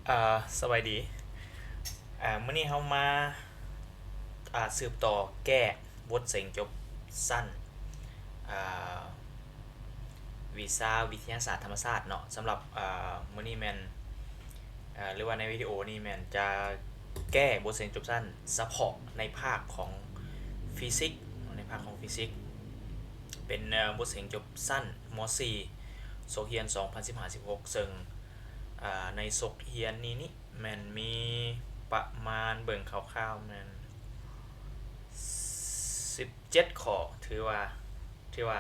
ເອີ ສະບາຍດີ. ເອີ ມື້ນີ້ເຮົາມາ ອ່າ ສືບຕໍ່ແກ້ບົດເສັງຈົບຊັ້ນ ອ່າ ວິຊາວິທະຍາສາດທຳມະຊາດເນາະ. ສຳລັບ ອ່າ ມື້ນີ້ແມ່ນ ເອີ ຫຼືວ່າໃນວິດີໂອນີ້ແມ່ນຈະແກ້ບົດເສັງຈົບຊັ້ນສະເພາະໃນພາກຂອງຟີຊິກ, ໃນພາກຂອງຟີຊິກ ເປັນ ເອີ ບົດເສັງຈົບຊັ້ນ ມໍສີ່ ສົກຮຽນສອງພັນສິບຫ້າ ສິບຫົກ ເຊິ່ງ ອ່າ ໃນສົກຮຽນນີ້ນີ້ ແມ່ນມີປະມານ ເບິ່ງຄ່າວໆ ແມ່ນສິບເຈັດຂໍ້ ຖືວ່າ ຖືວ່າ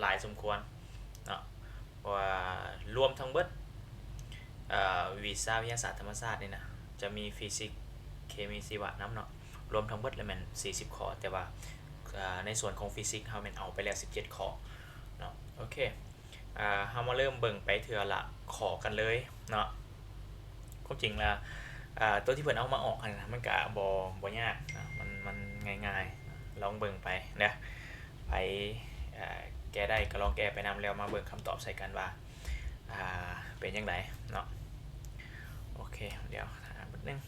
ຫຼາຍສົມຄວນເນາະ. ເພາະວ່າລວມທັງເບິດ ເອີ ວິຊາວິທະຍາສາດທຳມະຊາດນີ້ນະ ຈະມີຟີຊິກ, ເຄມີ, ຊີວະນຳເນາະ, ລວມທັງເບິດແລ້ວແມ່ນສີ່ສິບຂໍ້ ແຕ່ວ່າ ເອີ ໃນສ່ວນຂອງຟີຊິກເຮົາແມ່ນເອົາໄປແລ້ວສິບເຈັດຂໍ້ເນາະ. ໂອເຄ ອ່າ ເຮົາມາເລີ່ມເບິ່ງໄປເທື່ອລະຂໍ້ກັນເລີຍເນາະ. ຄວາມຈິງລະ ອ່າ ຕົວທີ່ເພິ່ນເອົາມາອອກຫັ້ນນະ ມັນກະບໍ່ ບໍ່ຍາກນະ, ມັນ ມັນງ່າຍໆ. ລອງເບິ່ງໄປເດີ ໃຜ ເອີ ແກ້ໄດ້ກໍລອງແກ້ໄປນຳ ແລ້ວມາເບິ່ງຄຳຕອບໃສ່ກັນວ່າ ອ່າ ເປັນຈັ່ງໃດເນາະ. ໂອເຄ ດຽວຖ້າແປັບໜຶ່ງ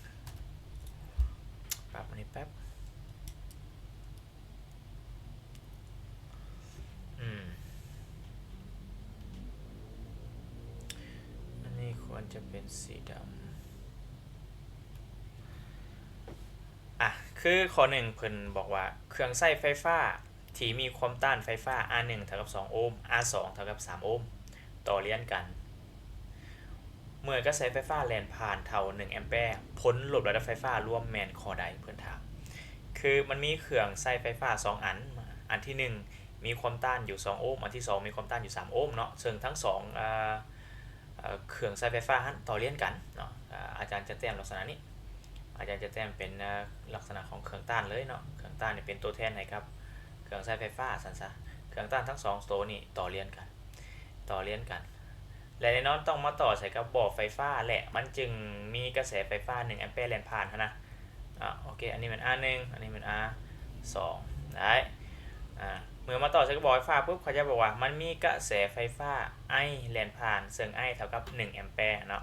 ປັບອັນນີ້ແປັບ. ອືມ ອັນນີ້ຄວນຈະເປັນສີດຳ. ອ່ະ ຄືຂໍ້ໜຶ່ງເພິ່ນບອກວ່າ ເຄື່ອງໃຊ້ໄຟຟ້າທີ່ມີຄວາມຕ້ານໄຟຟ້າ R ໜຶ່ງເທົ່າກັບສອງໂອມ, R ສອງເທົ່າກັບສາມໂອມ ຕໍ່ລຽນກັນ ເມື່ອກະແສໄຟຟ້າແລ່ນຜ່ານເທົ່າໜຶ່ງແອມແປ ຜົນລົບລະດັບໄຟຟ້າລວມແມ່ນຂໍ້ໃດ? ເພິ່ນຖາມ. ຄືມັນມີເຄື່ອງໃຊ້ໄຟຟ້າສອງອັນ, ອັນທີໜຶ່ງມີຄວາມຕ້ານຢູ່ສອງໂອມ, ອັນທີສອງມີຄວາມຕ້ານຢູ່ສາມໂອມເນາະ, ເຊິ່ງທັງສອງ ເອີ ເອີ ເຄື່ອງໃຊ້ໄຟຟ້າຫັ້ນຕໍ່ລຽນກັນເນາະ. ອາຈານຈະແຕ້ມລັກສະນະນີ້, ອາຈານຈະແຕ້ມເປັນ ເອີ ລັກສະນະຂອງເຄື່ອງຕ້ານເລີຍເນາະ. ເຄື່ອງຕ້ານນີ້ເປັນຕົວແທນໃຫ້ກັບເຄື່ອງໃຊ້ໄຟຟ້າຊັ້ນຊະ. ເຄື່ອງຕ້ານທັງສອງໂຕນີ້ຕໍ່ລຽນກັນ, ຕໍ່ລຽນກັນ ແລະ ແນ່ນອນຕ້ອງມາຕໍ່ໃສ່ກັບບໍ່ໄຟຟ້າ ແລະ ມັນຈຶ່ງມີກະແສໄຟຟ້າໜຶ່ງແອມແປແລ່ນຜ່ານຫັ້ນນະ. ອາ ໂອເຄ ອັນນີ້ແມ່ນ R ໜຶ່ງ ອັນນີ້ແມ່ນ R ສອງ ໄດ້. ອາ ເມື່ອມາຕໍ່ໃສ່ກັບບໍ່ໄຟຟ້າປຸບ ເຂົາຈະບອກວ່າມັນມີກະແສໄຟຟ້າ I ແລ່ນຜ່ານ ເຊິ່ງ I ເທົ່າກັບໜຶ່ງແອມແປເນາະ.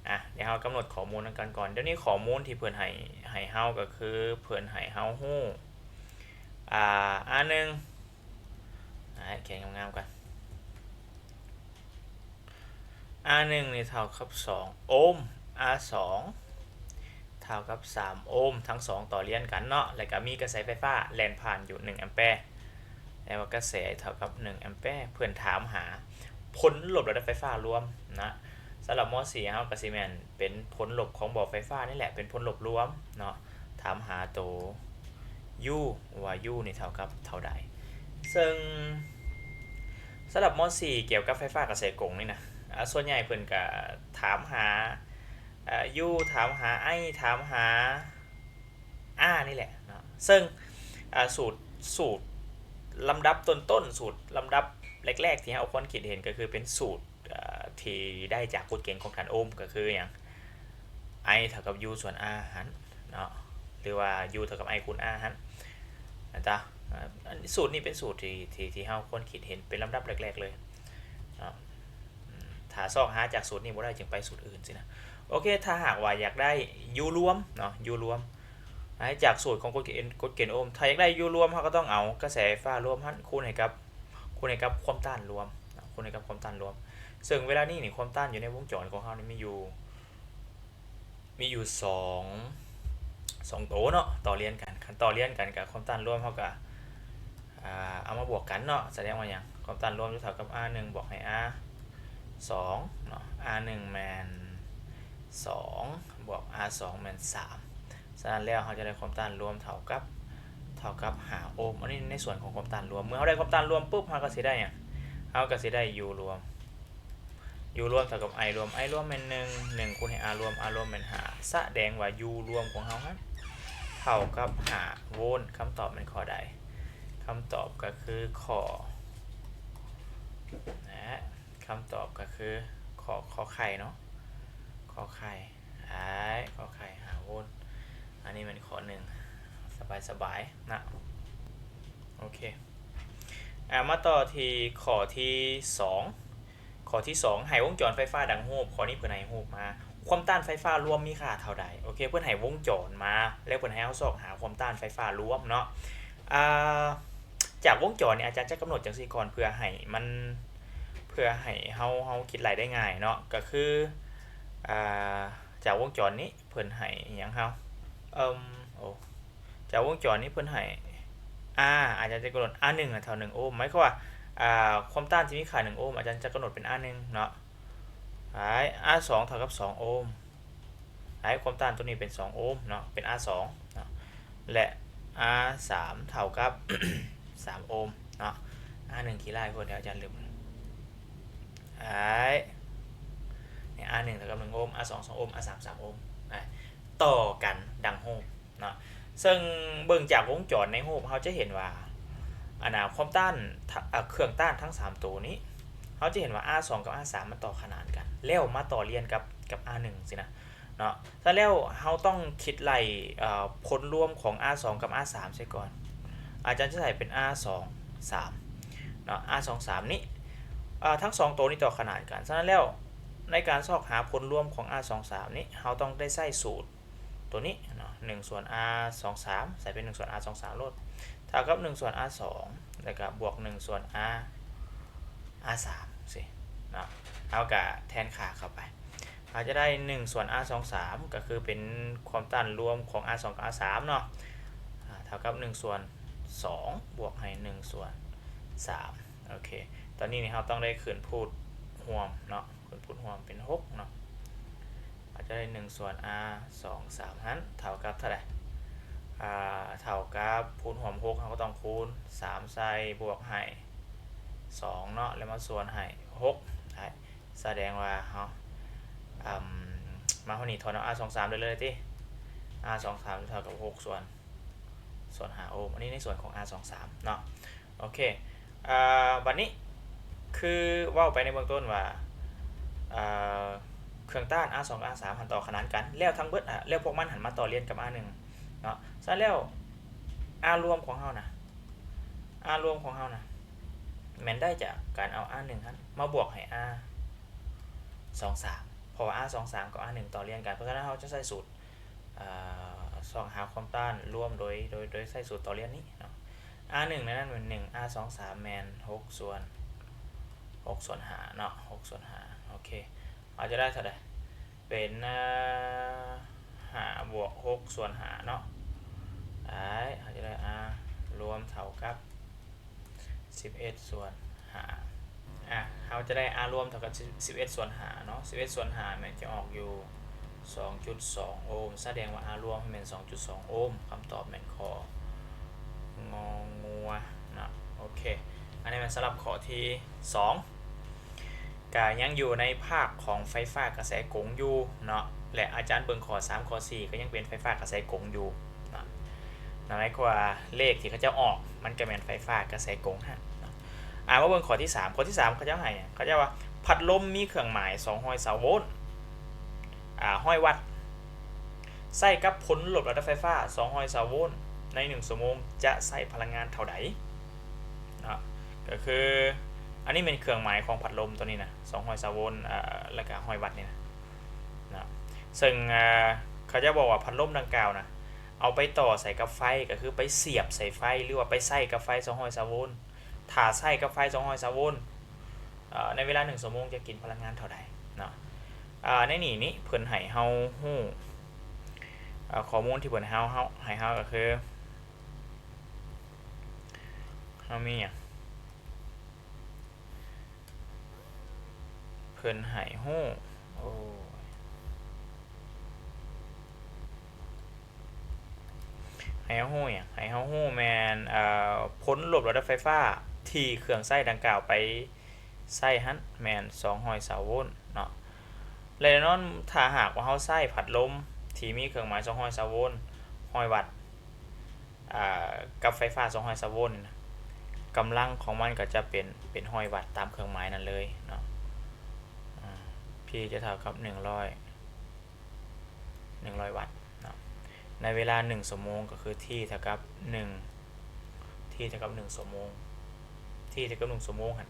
ອາ ດຽວເຮົາກຳນົດຂໍ້ມູນນຳກັນກ່ອນ. ດຽວນີ້ຂໍ້ມູນທີ່ເພິ່ນໃຫ້ ໃຫ້ເຮົາກໍຄືເພິ່ນໃຫ້ເຮົາຮູ້ ອາ R ໜຶ່ງ ອາ ຂຽນງາມໆກ່ອນ. R ໜຶ່ງນີ້ເທົ່າກັບສອງໂອມ, R ສອງເທົ່າກັບສາມໂອມ, ທັງສອງຕໍ່ລຽນກັນເນາະ, ແລ້ວກໍມີກະແສໄຟຟ້າແລ່ນຜ່ານຢູ່ໜຶ່ງແອມແປ, ແປວ່າກະແສເທົ່າກັບໜຶ່ງແອມແປ. ເພິ່ນຖາມຫາຜົນລົບລະດັບໄຟຟ້າລວມນະ. ສຳລັບ ມໍສີ່ ເຮົາກໍຊິແມ່ນເປັນຜົນລົບຂອງບໍ່ໄຟຟ້ານີ້ແຫຼະ, ເປັນຜົນລົບລວມເນາະ. ຖາມຫາໂຕ U ວ່າ U ນີ້ເທົ່າກັບເທົ່າໃດ. ເຊິ່ງສຳລັບ ມໍສີ່ ກ່ຽວກັບໄຟຟ້າກະແສກົງນີ້ນະ ອາ ສ່ວນໃຫຍ່ເພິ່ນກະຖາມຫາ ອາ U ຖາມຫາ I ຖາມຫາ R ນີ້ແຫຼະເນາະ. ເຊິ່ງ ອາ ສູດ ສູດລຳດັບຕົ້ນໆ ສູດລຳດັບແລກໆ ທີ່ເຮົາຄວນຄິດເຫັນກໍຄືເປັນສູດ ອາ ທີ່ໄດ້ຈາກກົດເກນຂອງທ່ານໂອມ ກໍຄືຫຍັງ? I ເທົ່າກັບ U ສ່ວນ R ຫັ້ນເນາະ ຫຼືວ່າ U ເທົ່າກັບ I ຄູນ R ຫັ້ນນະຈ໊ະ. ອາ ອັນ ສູດນີ້ເປັນສູດທີ່ ທີ່ ທີ່ເຮົາຄວນຄິດເຫັນເປັນລຳດັບແລກໆ ເລີຍເນາະ. ອືມ ຖ້າຊອກຫາຈາກສູດນີ້ບໍ່ໄດ້ ຈຶ່ງໄປສູດອື່ນຊີ້ນະ. ໂອເຄ ຖ້າຫາກວ່າຢາກໄດ້ U ລວມເນາະ U ລວມ ໃຫ້ຈາກສູດຂອງກົດເກນ ກົດເກນໂອມ, ຖ້າຢາກໄດ້ U ລວມ ເຮົາກໍຕ້ອງເອົາກະແສໄຟຟ້າລວມຫັ້ນຄູນໃຫ້ກັບ ຄູນໃຫ້ກັບຄວາມຕ້ານລວມເນາະ, ຄູນໃຫ້ກັບຄວາມຕ້ານລວມ. ເຊິ່ງເວລານີ້ນີ້ ຄວາມຕ້ານຢູ່ໃນວົງຈອນຂອງເຮົານີ້ມີຢູ່ ມີຢູ່ສອງ ສອງໂຕເນາະ ຕໍ່ລຽນກັນ. ຄັນຕໍ່ລຽນກັນກະຄວາມຕ້ານລວມເຮົາກະ ອາ ເອົາມາບວກກັນເນາະ. ສະແດງວ່າຫຍັງ? ຄວາມຕ້ານລວມຈະເທົ່າກັບ R ໜຶ່ງ ບວກໃຫ້ R ສອງເນາະ, R ໜຶ່ງ ແມ່ນສອງ ບວກ R ສອງ ແມ່ນສາມ. ສະນັ້ນແລ້ວເຮົາຈະໄດ້ຄວາມຕ້ານລວມເທົ່າກັບ ເທົ່າກັບຫ້າໂອມ. ອັນນີ້ໃນສ່ວນຂອງຄວາມຕ້ານລວມ. ເມື່ອເຮົາໄດ້ຄວາມຕ້ານລວມປຸບ ເຮົາກໍຊິໄດ້ຫຍັງ? ເຮົາກໍຊິໄດ້ U ລວມ U ລວມເທົ່າກັບ I ລວມ, I ລວມແມ່ນໜຶ່ງ, ໜຶ່ງຄູນໃຫ້ R ລວມ, R ລວມແມ່ນຫ້າ. ສະແດງວ່າ U ລວມຂອງເຮົາຫັ້ນເທົ່າກັບຫ້າໂວນ. ຄຳຕອບແມ່ນຂໍ້ໃດ? ຄຳຕອບກໍຄືຂໍ້ ນະ ຄຳຕອບກໍຄືຂໍ້ ຂໍໄຂ່ເນາະ, ຂໍໄຂ່ ອ້າຍ ຂໍໄຂ່ ຫ້າໂວນ. ອັນນີ້ແມ່ນຂໍ້ໜຶ່ງ ສະບາຍໆ ນະ. ໂອເຄ ອາ ມາຕໍ່ທີ່ຂໍ້ທີສອງ. ຂໍ້ທີສອງ ໃຫ້ວົງຈອນໄຟຟ້າດັ່ງຮູບ. ຂໍ້ນີ້ເພິ່ນໃຫ້ຮູບມາ ຄວາມຕ້ານໄຟຟ້າລວມມີຄ່າເທົ່າໃດ? ໂອເຄ ເພິ່ນໃຫ້ວົງຈອນມາ ແລ້ວເພິ່ນໃຫ້ເຮົາຊອກຫາຄວາມຕ້ານໄຟຟ້າລວມເນາະ. ອ່າ ຈາກວົງຈອນນີ້ ອາຈານຈະກຳນົດຈັ່ງຊີ້ກ່ອນ ເພື່ອໃຫ້ມັນ ເພື່ອໃຫ້ເຮົາ ເຮົາຄິດໄລ່ໄດ້ງ່າຍເນາະ. ກໍຄື ອ່າ ຈາກວົງຈອນນີ້ເພິ່ນໃຫ້ຫຍັງເຮົາ? ເອີ່ມ ໂອ້ ຈາກວົງຈອນນີ້ເພິ່ນໃຫ້ R ອາຈານຈະກຳນົດ R ໜຶ່ງເທົ່າໜຶ່ງໂອມ ໝາຍຄວາມວ່າ ອ່າ ຄວາມຕ້ານທີ່ມີຄ່າໜຶ່ງໂອມ ອາຈານຈະກຳນົດເປັນ R ໜຶ່ງເນາະ R ສອງເທົ່າກັບສອງໂອມ ຄວາມຕ້ານຕົວນີ້ເປັນສອງໂອມເນາະ ເປັນ R ສອງເນາະ ແລະ R ສາມເທົ່າກັບສາມໂອມເນາະ R ໜຶ່ງຂີ້ລ້າຍໂພດ ດຽວອາຈານລືມ R ໜຶ່ງເທົ່າກັບໜຶ່ງໂອມ R ສອງສອງໂອມ R ສາມສາມໂອມ ຕໍ່ກັນດັ່ງຮູບເນາະ. ເຊິ່ງເບິ່ງຈາກວົງຈອນໃນຮູບ ເຮົາຈະເຫັນວ່າ ອັນນ່າ ຄວາມຕ້ານ ເຄື່ອງຕ້ານທັງສາມໂຕນີ້ ເຮົາຈະເຫັນວ່າ R ສອງກັບ R ສາມມັນຕໍ່ຂະໜານກັນ ແລ້ວມາຕໍ່ລຽນກັບ ກັບ R ໜຶ່ງຊີ້ນະເນາະ. ສະນັ້ນແລ້ວເຮົາຕ້ອງຄິດໄລ່ ເອີ່ ຜົນລວມຂອງ R ສອງກັບ R ສາມໃສ່ກ່ອນ ອາຈານຈະໃສ່ເປັນ R ສອງສາມເນາະ R ສອງສາມນີ້ ເອີ່ ທັງສອງໂຕນີ້ຕໍ່ຂະໜານກັນ. ສະນັ້ນແລ້ວໃນການຊອກຫາຜົນລວມຂອງ R ສອງສາມນີ້ ເຮົາຕ້ອງໄດ້ໃຊ້ສູດ ຕົວນີ້ເນາະ ໜຶ່ງສ່ວນ R ສອງສາມ ໃສ່ເປັນໜຶ່ງສ່ວນ R ສອງສາມໂລດ ເທົ່າກັບໜຶ່ງສ່ວນ R ສອງ ແລ້ວກໍບວກໜຶ່ງສ່ວນ R R ສາມຊີ້ເນາະ ເຮົາກໍແທນຄ່າເຂົ້າໄປ ເຮົາຈະໄດ້ໜຶ່ງສ່ວນ R ສອງສາມ ກໍຄືເປັນຄວາມຕ້ານລວມຂອງ R ສອງກັບ R ສາມເນາະ ເທົ່າກັບໜຶ່ງສ່ວນສອງ ບວກໃຫ້ໜຶ່ງສ່ວນສາມ ໂອເຄ ຕອນນີ້ນີ້ເຮົາຕ້ອງໄດ້ຂຶ້ນພູດຮ່ວມເນາະ ຂຶ້ນພູດຮ່ວມເປັນຫົກເນາະ ເຮົາຈະໄດ້ໜຶ່ງສ່ວນ R ສອງສາມຫັ້ນເທົ່າກັບເທົ່າໃດ? ອ່າ ເທົ່າກັບຄູນຮ່ວມຫົກ ເຮົາກໍຕ້ອງຄູນສາມໃສ່ ບວກໃຫ້ສອງເນາະ ແລ້ວມາສ່ວນໃຫ້ຫົກ ໄດ້ ສະແດງວ່າເຮົາ ອາ ມາຮອດນີ້ຖອນເອົາ R ສອງສາມໄດ້ເລີຍຕິ R ສອງສາມເທົ່າກັບຫົກສ່ວນ ສ່ວນຫ້າໂອມ ອັນນີ້ໃນສ່ວນຂອງ R ສອງສາມເນາະ ໂອເຄ ເອີ່ ບັດນີ້ຄືເວົ້າໄປໃນເບື້ອງຕົ້ນວ່າ ເອີ່ ເຄື່ອງຕ້ານ R ສອງກັບ R ສາມຫັ້ນຕໍ່ຂະໜານກັນ ແລ້ວທັງເບິດຫັ້ນ ແລ້ວພວກມັນຫັ້ນມາຕໍ່ລຽນກັບ R ໜຶ່ງເນາະ ສະນັ້ນແລ້ວ R ລວມຂອງເຮົານະ R ລວມຂອງເຮົານະ ແມ່ນໄດ້ຈາກການເອົາ R ໜຶ່ງຫັ້ນມາບວກໃຫ້ R ສອງສາມ ເພາະວ່າ R ສອງສາມກັບ R ໜຶ່ງຕໍ່ລຽນກັນ ເພາະສະນັ້ນເຮົາຈະໃຊ້ສູດ ເອີ່ ຊອກຫາຄວາມຕ້ານລວມໂດຍ ໂດຍ ໂດຍໃຊ້ສູດຕໍ່ລຽນນີ້ເນາະ R ໜຶ່ງໃນນັ້ນແມ່ນໜຶ່ງ R ສອງສາມແມ່ນຫົກສ່ວນ ຫົກສ່ວນຫ້າເນາະ ຫົກສ່ວນຫ້າ ໂອເຄ ເຮົາຈະໄດ້ເທົ່າໃດ? ເປັນ ເອີ່ ຫ້າບວກຫົກສ່ວນຫ້າເນາະ ໄດ້ ເຮົາຈະໄດ້ R ລວມເທົ່າກັບ ສິບເອັດສ່ວນຫ້າ ອ່າ ເຮົາຈະໄດ້ R ລວມເທົ່າກັບສິບເອັດສ່ວນຫ້າເນາະ ສິບເອັດສ່ວນຫ້າແມ່ນຈະອອກຢູ່ສອງຈຸດສອງໂອມ ສະແດງວ່າ R ລວມແມ່ນສອງຈຸດສອງໂອມ ຄຳຕອບແມ່ນຂໍ້ ງໍງົວເນາະ ໂອເຄ ອັນນີ້ແມ່ນສຳລັບຂໍ້ທີສອງ ກະຍັງຢູ່ໃນພາກຂອງໄຟຟ້າກະແສກົງຢູ່ເນາະ ແລະ ອາຈານເບິ່ງຂໍ້ສາມ ຂໍ້ສີ່ ກໍຍັງເປັນໄຟຟ້າກະແສກົງຢູ່ເນາະ ໝາຍຄວາມວ່າເລກທີ່ເຂົາເຈົ້າອອກ ມັນກໍແມ່ນໄຟຟ້າກະແສກົງຫັ້ນເນາະ ອ່າ ມາເບິ່ງຂໍ້ທີສາມ ຂໍ້ທີສາມເຂົາເຈົ້າໃຫ້ຫຍັງ? ເຂົາເຈົ້າວ່າພັດລົມມີເຄື່ອງໝາຍສອງຮ້ອຍຊາວໂວນ ອ່າ ຮ້ອຍວັດ ໃຊ້ກັບຜົນລົບລະດັບໄຟຟ້າສອງຮ້ອຍຊາວໂວນ ໃນໜຶ່ງຊົ່ວໂມງ ຈະໃຊ້ພະລັງງານເທົ່າໃດ? ເນາະ ກໍຄື ອັນນີ້ແມ່ນເຄື່ອງໝາຍຂອງພັດລົມຕົວນີ້ນະ ສອງຮ້ອຍຊາວໂວນ ເອີ່ ແລ້ວກໍຮ້ອຍວັດນີ້ນະ ເນາະ ເຊິ່ງ ເອີ່ ເຂົາຈະບອກວ່າພັດລົມດັ່ງກ່າວນະ ເອົາໄປຕໍ່ໃສ່ກັບໄຟ ກໍຄືໄປສຽບໃສ່ໄຟ ຫຼືວ່າໄປໃຊ້ກັບໄຟສອງຮ້ອຍຊາວໂວນ ຖ້າໃຊ້ກັບໄຟສອງຮ້ອຍຊາວໂວນ ເອີ່ ໃນເວລາໜຶ່ງຊົ່ວໂມງຈະກິນພະລັງງານເທົ່າໃດເນາະ ເອີ່ ໃນນີ້ນີ້ເພິ່ນໃຫ້ເຮົາຮູ້ ເອີ່ ຂໍ້ມູນທີ່ເພິ່ນໃຫ້ເຮົາ ເຮົາ ໃຫ້ເຮົາກໍຄື ເຮົາມີຫຍັງ? ເພິ່ນໃຫ້ຮູ້ ໂອ້ຍ ໃຫ້ເຮົາຮູ້ຫຍັງ? ໃຫ້ເຮົາຮູ້ແມ່ນ ເອີ່ ຜົນລົບລະດັບໄຟຟ້າທີ່ເຄື່ອງໃຊ້ດັ່ງກ່າວໄປໃຊ້ຫັ້ນແມ່ນສອງຮ້ອຍຊາວໂວນເນາະ ແລະ ແນ່ນອນ ຖ້າຫາກວ່າເຮົາໃຊ້ພັດລົມທີ່ມີເຄື່ອງໝາຍສອງຮ້ອຍຊາວໂວນ ຮ້ອຍວັດ ອ່າ ກັບໄຟຟ້າສອງຮ້ອຍຊາວໂວນນີ້ນະ ກຳລັງຂອງມັນກໍຈະເປັນ ເປັນຮ້ອຍວັດຕາມເຄື່ອງໝາຍນັ້ນເລີຍເນາະ P ຈະເທົ່າກັບໜຶ່ງຮ້ອຍ ໜຶ່ງຮ້ອຍວັດເນາະ ໃນເວລາໜຶ່ງຊົ່ວໂມງ ກໍຄື T ເທົ່າກັບໜຶ່ງ T ເທົ່າກັບໜຶ່ງຊົ່ວໂມງ T ເທົ່າກັບໜຶ່ງຊົ່ວໂມງຫັ້ນ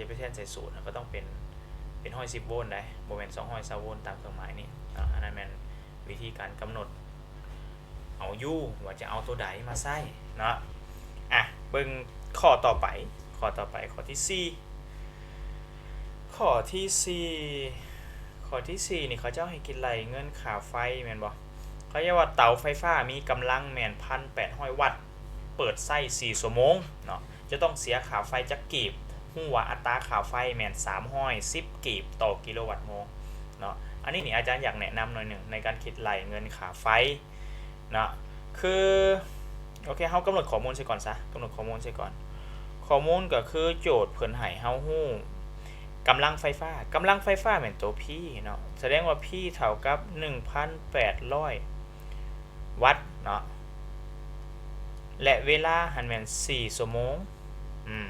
ທີ່ຈະໄປແທນໃສ່ສູດ ມັນກໍຕ້ອງເປັນ ເປັນຮ້ອຍສິບໂວນໄດ໋ ບໍ່ແມ່ນສອງຮ້ອຍຊາວໂວນຕາມເຄື່ອງໝາຍນີ້ເນາະ. ອັນນັ້ນແມ່ນວິທີການກຳນົດເອົາຢູ່ວ່າຈະເອົາຕົວໃດມາໃຊ້ເນາະ. ອ່ະ ເບິ່ງຂໍ້ຕໍ່ໄປ ຂໍ້ຕໍ່ໄປ ຂໍ້ທີສີ່ ຂໍ້ທີສີ່ ຂໍ້ທີສີ່ນີ້ ເຂົາເຈົ້າໃຫ້ຄິດໄລ່ເງິນຄ່າໄຟແມ່ນບໍ່? ເຂົາເຈົ້າວ່າເຕົາໄຟຟ້າມີກຳລັງແມ່ນພັນແປດຮ້ອຍວັດ ເປີດໃຊ້ສີ່ຊົ່ວໂມງເນາະ ຈະຕ້ອງເສຍຄ່າໄຟຈັກກີບ? ຮູ້ວ່າອັດຕາຄ່າໄຟແມ່ນສາມຮ້ອຍສິບກີບຕໍ່ກິໂລວັດໂມງເນາະ. ອັນນີ້ນີ້ອາຈານຢາກແນະນຳໜ້ອຍໜຶ່ງໃນການຄິດໄລ່ເງິນຄ່າໄຟເນາະ ຄື ໂອເຄ ເຮົາກຳນົດຂໍ້ມູນໃສ່ກ່ອນຊະ ກຳນົດຂໍ້ມູນໃສ່ກ່ອນ. ຂໍ້ມູນກໍຄືໂຈດເພິ່ນໃຫ້ເຮົາຮູ້ກຳລັງໄຟຟ້າ ກຳລັງໄຟຟ້າແມ່ນໂຕ P ເນາະ ສະແດງວ່າ P ເທົ່າກັບໜຶ່ງພັນແປດຮ້ອຍວັດເນາະ ແລະ ເວລາຫັ້ນແມ່ນສີ່ຊົ່ວໂມງ. ອືມ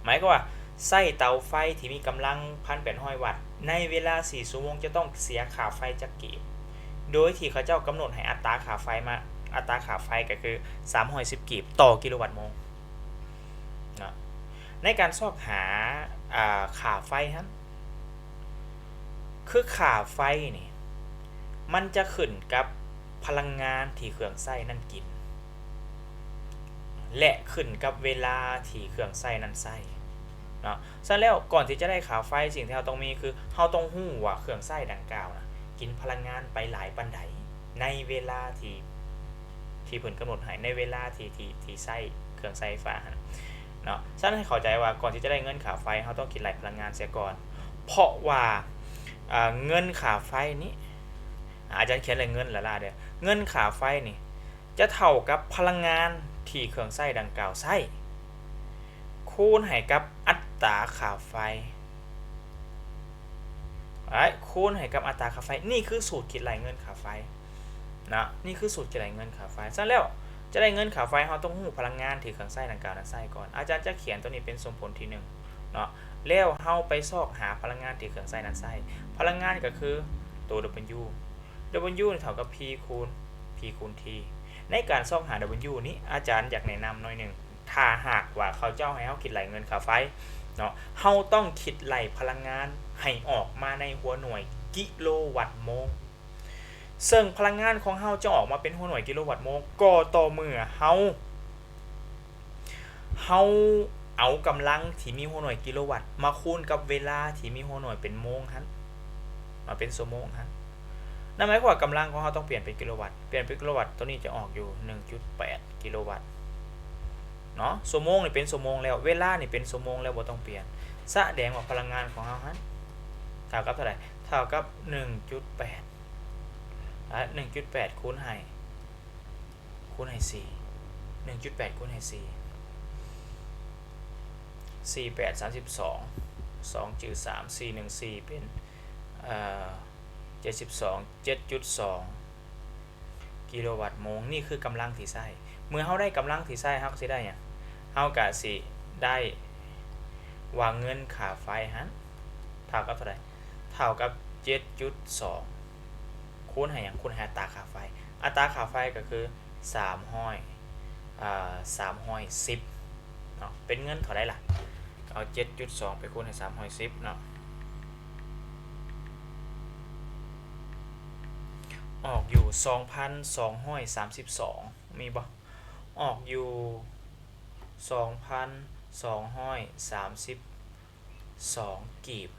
ໝາຍຄວາມວ່າໃຊ້ເຕົາໄຟທີ່ມີກຳລັງພັນແປດຮ້ອຍວັດ ໃນເວລາສີ່ຊົ່ວໂມງຈະຕ້ອງເສຍຄ່າໄຟຈັກກີບ? ໂດຍທີ່ເຂົາເຈົ້າກຳນົດໃຫ້ອັດຕາຄ່າໄຟມາ ອັດຕາຄ່າໄຟກໍຄືສາມຮ້ອຍສິບກີບຕໍ່ກິໂລວັດໂມງເນາະ. ໃນການຊອກຫາ ອ່າ ຄ່າໄຟຫັ້ນ ຄືຄ່າໄຟນີ້ ມັນຈະຂຶ້ນກັບພະລັງງານທີ່ເຄື່ອງໃຊ້ນັ້ນກິນ ແລະ ຂຶ້ນກັບເວລາທີ່ເຄື່ອງໃຊ້ນັ້ນໃຊ້ເນາະ. ສະນັ້ນແລ້ວ ກ່ອນທີ່ຈະໄດ້ຄ່າໄຟ ສິ່ງທີ່ເຮົາຕ້ອງມີຄື ເຮົາຕ້ອງຮູ້ວ່າເຄື່ອງໃຊ້ດັ່ງກ່າວນະ ກິນພະລັງງານໄປຫຼາຍປານໃດ ໃນເວລາທີ່ ທີ່ເພິ່ນກຳນົດໃຫ້ ໃນເວລາທີ່ ທີ່ ທີ່ໃຊ້ເຄື່ອງໃຊ້ໄຟຟ້າຫັ້ນເນາະ. ສະນັ້ນໃຫ້ເຂົ້າໃຈວ່າ ກ່ອນທີ່ຈະໄດ້ເງິນຄ່າໄຟ ເຮົາຕ້ອງຄິດໄລ່ພະລັງງານເສຍກ່ອນ ເພາະວ່າ ເງິນຄ່າໄຟນີ້ ອາຈານຂຽນເລື່ອງເງິນຫຼາຍໆເດີ້ ເງິນຄ່າໄຟນີ້ຈະເທົ່າກັບພະລັງງານທີ່ເຄື່ອງໃຊ້ດັ່ງກ່າວໃຊ້ ຄູນໃຫ້ກັບອັດຕາຄ່າໄຟ ແລະ ຄູນໃຫ້ກັບອັດຕາຄ່າໄຟ. ນີ້ຄືສູດຄິດໄລ່ເງິນຄ່າໄຟເນາະ ນີ້ຄືສູດຄິດໄລ່ເງິນຄ່າໄຟ. ສະນັ້ນແລ້ວ ຈະໄດ້ເງິນຄ່າໄຟ ເຮົາຕ້ອງຮູ້ພະລັງງານທີ່ເຄື່ອງໃຊ້ດັ່ງກ່າວນັ້ນໃຊ້ກ່ອນ. ອາຈານຈະຂຽນໂຕນີ້ເປັນສົມຜົນທີໜຶ່ງເນາະ ແລ້ວເຮົາໄປຊອກຫາພະລັງງານທີ່ເຄື່ອງໃຊ້ນັ້ນໃຊ້. ພະລັງງານກໍຄືໂຕ W W ນີ້ເທົ່າກັບ P ຄູນ P ຄູນ T. ໃນການຊອກຫາ W ນີ້ ອາຈານຢາກແນະນຳໜ້ອຍໜຶ່ງ ຖ້າຫາກວ່າເຂົາເຈົ້າໃຫ້ເຮົາຄິດໄລ່ເງິນຄ່າໄຟເນາະ ເຮົາຕ້ອງຄິດໄລ່ພະລັງງານໃຫ້ອອກມາໃນຫົວໜ່ວຍກິໂລວັດໂມງ. ເຊິ່ງພະລັງງານຂອງເຮົາຈະອອກມາເປັນຫົວໜ່ວຍກິໂລວັດໂມງ ກໍຕໍ່ເມື່ອເຮົາ ເຮົາເອົາກຳລັງທີ່ມີຫົວໜ່ວຍກິໂລວັດມາຄູນກັບເວລາທີ່ມີຫົວໜ່ວຍເປັນໂມງຫັ້ນ ມາເປັນຊົ່ວໂມງຫັ້ນ. ນັ້ນໝາຍຄວາມວ່າກຳລັງຂອງເຮົາຕ້ອງປ່ຽນເປັນກິໂລວັດ ປ່ຽນເປັນກິໂລວັດ ໂຕນີ້ຈະອອກຢູ່ໜຶ່ງຈຸດແປດກິໂລວັດ ເນາະ ຊົ່ວໂມງນີ້ເປັນຊົ່ວໂມງແລ້ວ ເວລານີ້ເປັນຊົ່ວໂມງແລ້ວ ບໍ່ຕ້ອງປ່ຽນ. ສະແດງວ່າພະລັງງານຂອງເຮົາຫັ້ນເທົ່າກັບເທົ່າໃດ? ເທົ່າກັບໜຶ່ງຈຸດແປດ ອ່າ ໜຶ່ງຈຸດແປດຄູນໃຫ້ ຄູນໃຫ້ສີ່ ໜຶ່ງຈຸດແປດຄູນໃຫ້ສີ່ ສີ່ແປດສາມສິບສອງ ສອງຈື່ສາມ ສີ່ໜຶ່ງສີ່ເປັນ ເອີ ເຈັດສິບສອງ ເຈັດຈຸດສອງ ກິໂລວັດໂມງ. ນີ້ຄືກຳລັງທີ່ໃຊ້. ເມື່ອເຮົາໄດ້ກຳລັງທີ່ໃຊ້ ເຮົາກໍຊິໄດ້ຫຍັງ? ເຮົາກໍຊິໄດ້ວ່າເງິນຄ່າໄຟຫັ້ນເທົ່າກັບເທົ່າໃດ? ເທົ່າກັບເຈັດຈຸດສອງ ຄູນໃຫ້ຫຍັງ? ຄູນໃຫ້ອັດຕາຄ່າໄຟ. ອັດຕາຄ່າໄຟກໍຄືສາມຮ້ອຍ ເອີ ສາມຮ້ອຍສິບເນາະ. ເປັນເງິນເທົ່າໃດລະ? ເອົາເຈັດຈຸດສອງໄປຄູນໃຫ້ສາມຮ້ອຍສິບເນາະ ອອກຢູ່ສອງພັນສອງຮ້ອຍສາມສິບສອງ ມີບໍ່? ອອກຢູ່ສອງພັນສອງຮ້ອຍສາມສິບສອງກີບ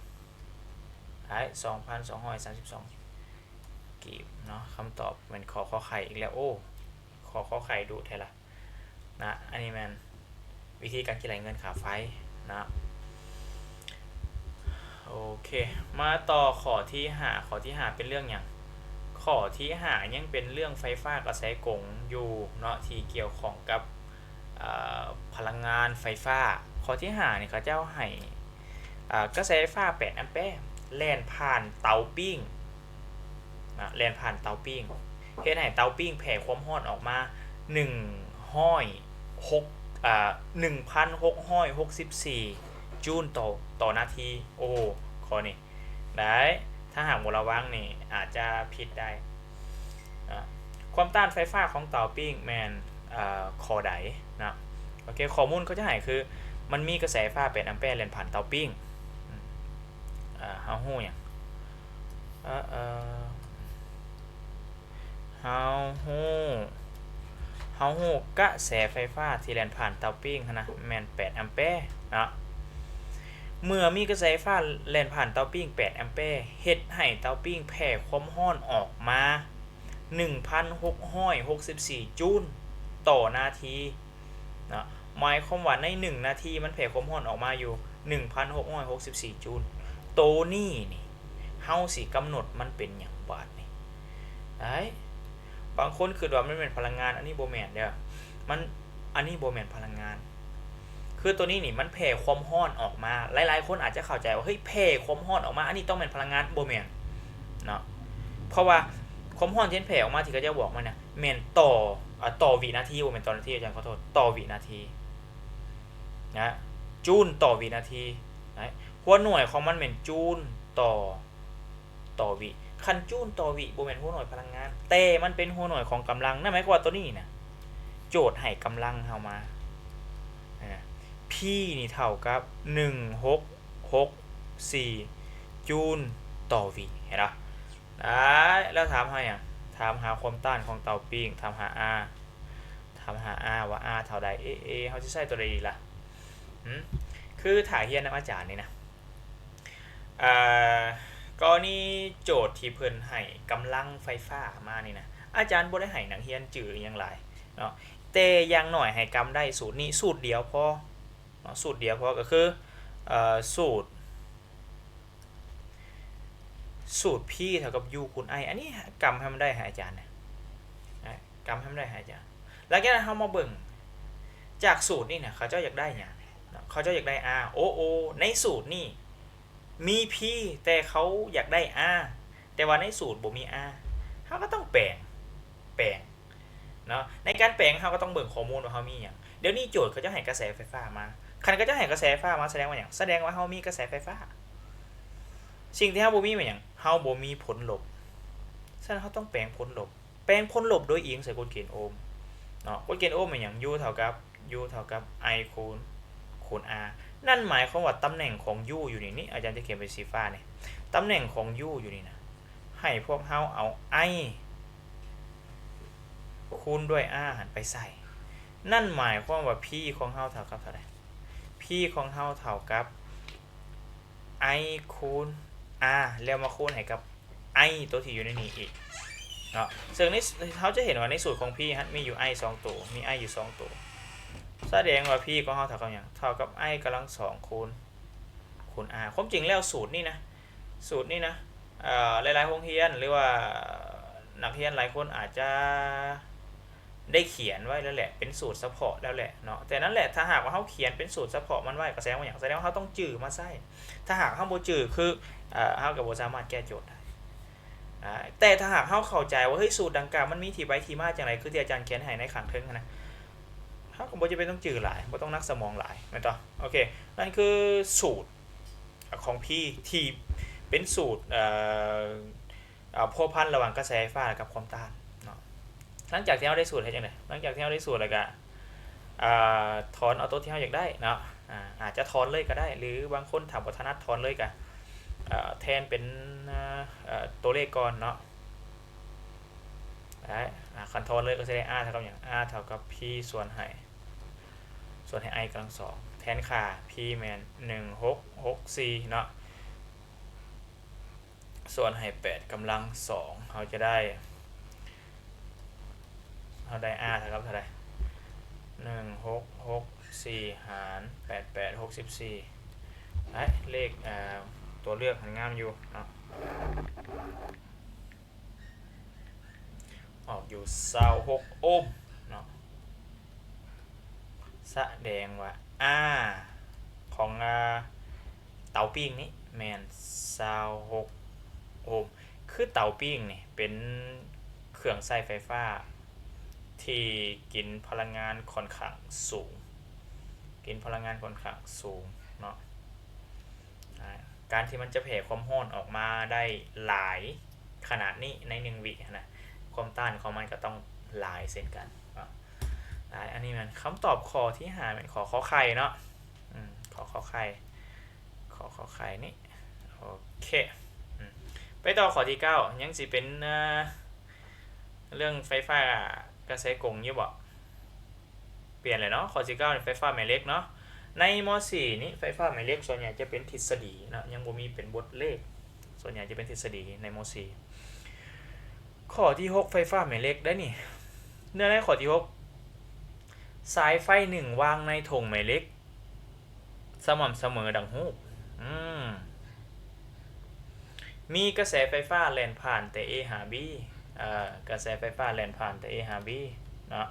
ໄດ້ ສອງພັນສອງຮ້ອຍສາມສິບສອງກີບເນາະ. ຄຳຕອບແມ່ນ ຂ ຂ ໄຂ່ ອີກແລ້ວ. ໂອ້ ຂ ຂ ໄຂ່ ດຸແທ້ລະ. ນະ ອັນນີ້ແມ່ນວິທີການຄິດໄລ່ເງິນຄ່າໄຟນະ. ໂອເຄ ມາຕໍ່ຂໍ້ທີຫ້າ. ຂໍ້ທີຫ້າເປັນເລື່ອງຫຍັງ? ຂໍ້ທີຫ້າຍັງເປັນເລື່ອງໄຟຟ້າກະແສກົງຢູ່ເນາະ ທີ່ກ່ຽວຂ້ອງກັບ ເອີ ພະລັງງານໄຟຟ້າ. ຂໍ້ທີຫ້ານີ້ ເຂົາເຈົ້າໃຫ້ ເອີ ກະແສໄຟຟ້າແປດແອມແປແລ່ນຜ່ານເຕົາປີ້ງ ນະ ແລ່ນຜ່ານເຕົາປີ້ງ ເຮັດໃຫ້ເຕົາປີ້ງແຜ່ຄວາມຮ້ອນອອກມາໜຶ່ງຮ້ອຍຫົກ ເອີ ໜຶ່ງພັນຫົກຮ້ອຍຫົກສິບສີ່ຈູນຕໍ່ ຕໍ່ນາທີ. ໂອ້ ຂໍ້ນີ້ໄດ້ ຖ້າຫາກບໍ່ລະວັງນີ້ອາດຈະຜິດໄດ້ນະ. ຄວາມຕ້ານໄຟຟ້າຂອງເຕົາປີ້ງແມ່ນ ເອີ ຂໍ້ໃດນະ? ໂອເຄ ຂໍ້ມູນເຂົາຈະໃຫ້ຄື ມັນມີກະແສໄຟຟ້າແປດແອມແປແລ່ນຜ່ານເຕົາປີ້ງ. ເຮົາຮູ້ຫຍັງ? ເອີ ເອີ ເຮົາຮູ້ ເຮົາຮູ້ກະແສໄຟຟ້າທີ່ແລ່ນຜ່ານເຕົາປີ້ງຫັ້ນນະ ແມ່ນແປດແອມແປເນາະ. ເມື່ອມີກະແສໄຟຟ້າແລ່ນຜ່ານເຕົາປີ້ງແປດແອມແປ ເຮັດໃຫ້ເຕົາປີ້ງແຜ່ຄວາມຮ້ອນອອກມາໜຶ່ງພັນຫົກຮ້ອຍຫົກສິບສີ່ຈູນຕໍ່ນາທີ ເນາະ ໝາຍຄວາມວ່າໃນໜຶ່ງນາທີມັນແຜ່ຄວາມຮ້ອນອອກມາຢູ່ໜຶ່ງພັນຫົກຮ້ອຍຫົກສິບສີ່ຈູນ. ໂຕນີ້ນີ້ ເຮົາຊິກຳນົດມັນເປັນຫຍັງບາດນີ້? ໄດ້ ບາງຄົນຄິດວ່າມັນແມ່ນພະລັງງານ ອັນນີ້ບໍ່ແມ່ນເດີ້ ມັນ ອັນນີ້ບໍ່ແມ່ນພະລັງງານ. ຄືໂຕນີ້ນີ້ມັນແຜ່ຄວາມຮ້ອນອອກມາ. ຫຼາຍໆຄົນອາດຈະເຂົ້າໃຈວ່າ ເຮີ້ຍ ແຜ່ຄວາມຮ້ອນອອກມາ ອັນນີ້ຕ້ອງແມ່ນພະລັງງານ. ບໍ່ແມ່ນເນາະ ເພາະວ່າຄວາມຮ້ອນທີ່ມັນແຜ່ອອກມາ ທີ່ເຂົາເຈົ້າບອກມານະ ແມ່ນຕໍ່ ອາ ຕໍ່ວິນາທີ ບໍ່ແມ່ນຕໍ່ນາທີ ອາຈານຂໍໂທດ ຕໍ່ວິນາທີນະ ຈູນຕໍ່ວິນາທີນະ. ຫົວໜ່ວຍຂອງມັນແມ່ນຈູນຕໍ່ ຕໍ່ວິ. ຄັນຈູນຕໍ່ວິບໍ່ແມ່ນຫົວໜ່ວຍພະລັງງານ ແຕ່ມັນເປັນຫົວໜ່ວຍຂອງກຳລັງ. ນັ້ນໝາຍຄວາມວ່າໂຕນີ້ນະ ໂຈດໃຫ້ກຳລັງເຮົາມາ P ນີ້ເທົ່າກັບໜຶ່ງຫົກຫົກສີ່ຈູນຕໍ່ວິ ເຫັນບໍ່? ໄດ້ ແລ້ວຖາມຫາຫຍັງ? ຖາມຫາຄວາມຕ້ານຂອງເຕົາປີ້ງ ຖາມຫາ R ຖາມຫາ R ວ່າ R ເທົ່າໃດ? ເອ ເອ ເຮົາຊິໃຊ້ຕົວໃດດີລະ? ຫື ຄືຖ້າຮຽນນຳອາຈານນີ້ນະ ເອີ ກໍລະນີໂຈດທີ່ເພິ່ນໃຫ້ກຳລັງໄຟຟ້າມານີ້ນະ ອາຈານບໍ່ໄດ້ໃຫ້ນັກຮຽນຈື່ອີ່ຫຍັງຫຼາຍເນາະ ແຕ່ຢ່າງໜ້ອຍໃຫ້ກຳໄດ້ສູດນີ້ ສູດດຽວພໍເນາະ ສູດດຽວພໍ ກໍຄື ເອີ ສູດ ສູດ P ເທົ່າກັບ U ຄູນ I. ອັນນີ້ກຳໃຫ້ມັນໄດ້ໃຫ້ອາຈານນະ ນະ ກຳໃຫ້ມັນໄດ້ໃຫ້ອາຈານ. ຫຼັງຈາກນັ້ນເຮົາມາເບິ່ງຈາກສູດນີ້ນະ ເຂົາເຈົ້າຢາກໄດ້ຫຍັງເນາະ? ເຂົາເຈົ້າຢາກໄດ້ R. ໂອ ໂອ ໃນສູດນີ້ມີ P ແຕ່ເຂົາຢາກໄດ້ R ແຕ່ວ່າໃນສູດບໍ່ມີ R ເຮົາກໍຕ້ອງແປງ ແປງເນາະ. ໃນການແປງເຮົາກໍຕ້ອງເບິ່ງຂໍ້ມູນວ່າເຮົາມີຫຍັງ. ດຽວນີ້ໂຈດເຂົາເຈົ້າໃຫ້ກະແສໄຟຟ້າມາ ຄັນເຂົາເຈົ້າໃຫ້ກະແສໄຟຟ້າມາ ສະແດງວ່າຫຍັງ? ສະແດງວ່າເຮົາມີກະແສໄຟຟ້າ. ສິ່ງທີ່ເຮົາບໍ່ມີແມ່ນຫຍັງ? ເຮົາບໍ່ມີຜົນລົບ. ສະນັ້ນເຮົາຕ້ອງແປງຜົນລົບ ແປງຜົນລົບໂດຍອີງໃສ່ກົດເກນໂອມເນາະ. ກົດເກນໂອມແມ່ນຫຍັງ? U ເທົ່າກັບ U ເທົ່າກັບ I ຄູນ ຄູນ R. ນັ້ນໝາຍຄວາມວ່າຕຳແໜ່ງຂອງ U ຢູ່ນີ້ ນີ້ ອາຈານຈະຂຽນເປັນສີຟ້ານີ້ ຕຳແໜ່ງຂອງ U ຢູ່ນີ້ນະ ໃຫ້ພວກເຮົາເອົາ I ຄູນດ້ວຍ R ຫັ້ນໄປໃສ່. ນັ້ນໝາຍຄວາມວ່າ P ຂອງເຮົາເທົ່າກັບເທົ່າໃດ? P ຂອງເຮົາເທົ່າກັບ I ຄູນ R ແລ້ວມາຄູນໃຫ້ກັບ I ໂຕທີ່ຢູ່ໃນນີ້ອີກເນາະ. ເຊິ່ງໃນ ເຮົາຈະເຫັນວ່າໃນສູດຂອງ P ຫັ້ນມີຢູ່ I ສອງໂຕ ມີ I ຢູ່ສອງໂຕ. ສະແດງວ່າ P ຂອງເຮົາເທົ່າກັບຫຍັງ? ເທົ່າກັບ I ກຳລັງສອງຄູນ ຄູນ R. ຄວາມຈິງແລ້ວສູດນີ້ນະ ສູດນີ້ນະ ເອີ ຫຼາຍໆໂຮງຮຽນ ຫຼືວ່ານັກຮຽນຫຼາຍຄົນອາດຈະໄດ້ຂຽນໄວ້ແລ້ວແຫຼະ ເປັນສູດສະເພາະແລ້ວແຫຼະເນາະ. ແຕ່ນັ້ນແຫຼະ ຖ້າຫາກວ່າເຮົາຂຽນເປັນສູດສະເພາະມັນໄວ້ ກໍສະແດງວ່າຫຍັງ? ສະແດງວ່າເຮົາຕ້ອງຈື່ມາໃຊ້. ຖ້າຫາກເຮົາບໍ່ຈື່ ຄື ເອີ ເຮົາກໍບໍ່ສາມາດແກ້ໂຈດໄດ້. ອາ ແຕ່ຖ້າຫາກເຮົາເຂົ້າໃຈວ່າ ເຮີ້ຍ ສູດດັ່ງກ່າວມັນມີທີ່ໄປທີ່ມາຈັ່ງໃດ ຄືທີ່ອາຈານຂຽນໃຫ້ໃນຂ້າງເທິງຫັ້ນນະ ເຮົາກໍບໍ່ຈຳເປັນຕ້ອງຈື່ຫຼາຍ ບໍ່ຕ້ອງໜັກສະໝອງຫຼາຍ ແມ່ນບໍ່? ໂອເຄ ນັ້ນຄືສູດຂອງ P ທີ່ເປັນສູດ ເອີ ເອີ ພົວພັນລະຫວ່າງກະແສໄຟຟ້າ ແລະ ກັບຄວາມຕ້ານເນາະ. ຫຼັງຈາກທີ່ເຮົາໄດ້ສູດ ເຮັດຈັ່ງໃດ? ຫຼັງຈາກທີ່ເຮົາໄດ້ສູດແລ້ວກະ ອາ ຖອນເອົາຕົວທີ່ເຮົາຢາກໄດ້ເນາະ. ອາ ອາດຈະຖອນເລີຍກໍໄດ້ ຫຼືບາງຄົນຖ້າບໍ່ຖະໜັດຖອນເລີຍກໍ ເອີ ແທນເປັນ ເອີ ຕົວເລກກ່ອນເນາະ. ໄດ້ ອາ ຄັນຖອນເລີຍກໍຊິໄດ້ R ເທົ່າກັບຫຍັງ? R ເທົ່າກັບ P ສ່ວນໃຫ້ ສ່ວນໃຫ້ I ກຳລັງສອງ ແທນຄ່າ P ແມ່ນ ໜຶ່ງຫົກຫົກສີ່ເນາະ ສ່ວນໃຫ້ ແປດກຳລັງສອງ ເຮົາຈະໄດ້ ເຮົາໄດ້ R ເທົ່າກັບເທົ່າໃດ? ໜຶ່ງຫົກຫົກສີ່ຫານແປດແປດຫົກສິບສີ່ ໄດ້ເລກ ເອີ ຕົວເລືອກຫັ້ນງາມຢູ່ເນາະ ອອກຢູ່ຊາວຫົກໂອມເນາະ. ສະແດງວ່າ R ຂອງ ອາ ເຕົາປີ້ງນີ້ແມ່ນຊາວຫົກໂອມ. ຄືເຕົາປີ້ງນີ້ເປັນເຄື່ອງໃຊ້ໄຟຟ້າທີ່ກິນພະລັງງານຂ້ອນຂ້າງສູງ ກິນພະລັງງານຂ້ອນຂ້າງສູງເນາະ. ອາ ການທີ່ມັນຈະແຜ່ຄວາມຮ້ອນອອກມາໄດ້ຫຼາຍຂະໜາດນີ້ໃນໜຶ່ງວິຫັ້ນນະ ຄວາມຕ້ານຂອງມັນກໍຕ້ອງຫຼາຍເຊັ່ນກັນເນາະ. ຫຼາຍ ອັນນີ້ແມ່ນຄຳຕອບຂໍ້ທີຫ້າ ແມ່ນຂໍ້ ຂໍໄຂ່ເນາະ. ອືມ ຂໍ້ ຂໍໄຂ່ ຂໍ້ ຂໍໄຂ່ນີ້ ໂອເຄ. ອືມ ໄປຕໍ່ຂໍ້ທີເກົ້າ ຍັງຊິເປັນ ເອີ ເລື່ອງໄຟຟ້າກະແສກົງຢູ່ບໍ່? ປ່ຽນແລ້ວເນາະ ຂໍ້ທີເກົ້ານີ້ ໄຟຟ້າແມ່ເຫຼັກເນາະ. ໃນ ມໍສີ່ ນີ້ ໄຟຟ້າແມ່ເຫຼັກສ່ວນໃຫຍ່ຈະເປັນທິດສະດີເນາະ ຍັງບໍ່ມີເປັນບົດເລກ ສ່ວນໃຫຍ່ຈະເປັນທິດສະດີໃນ ມໍສີ່. ຂໍ້ທີຫົກ ໄຟຟ້າແມ່ເຫຼັກໄດ໋ນີ້ ເນື້ອໃນຂໍ້ທີຫົກ ສາຍໄຟໜຶ່ງວາງໃນຖົງແມ່ເຫຼັກ ສະໝ່ຳສະເໝີດັ່ງຮູບ. ອືມ ມີກະແສໄຟຟ້າແລ່ນຜ່ານແຕ່ A ຫາ B ເອີ ກະແສໄຟຟ້າແລ່ນຜ່ານແຕ່ A ຫາ B ເນາະ.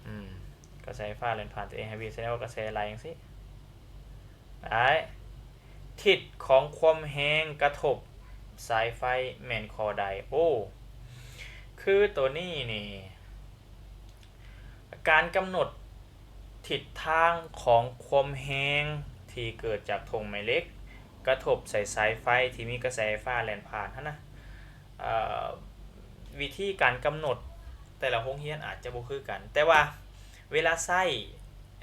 ອືມ ກະແສໄຟຟ້າແລ່ນຜ່ານແຕ່ A ຫາ B ສະແດງວ່າກະແສໄຫຼຈັ່ງຊີ້. ໄດ້ ທິດຂອງຄວາມແຮງກະທົບສາຍໄຟແມ່ນຂໍ້ໃດ? ໂອ້ ຄືໂຕນີ້ນີ້ ການກຳນົດທິດທາງຂອງຄວາມແຮງທີ່ເກີດຈາກຖົງແມ່ເຫຼັກກະທົບໃສ່ສາຍໄຟທີ່ມີກະແສໄຟຟ້າແລ່ນຜ່ານຫັ້ນນະ ເອີ ວິທີການກຳນົດແຕ່ລະໂຮງຮຽນອາດຈະບໍ່ຄືກັນ ແຕ່ວ່າເວລາໃຊ້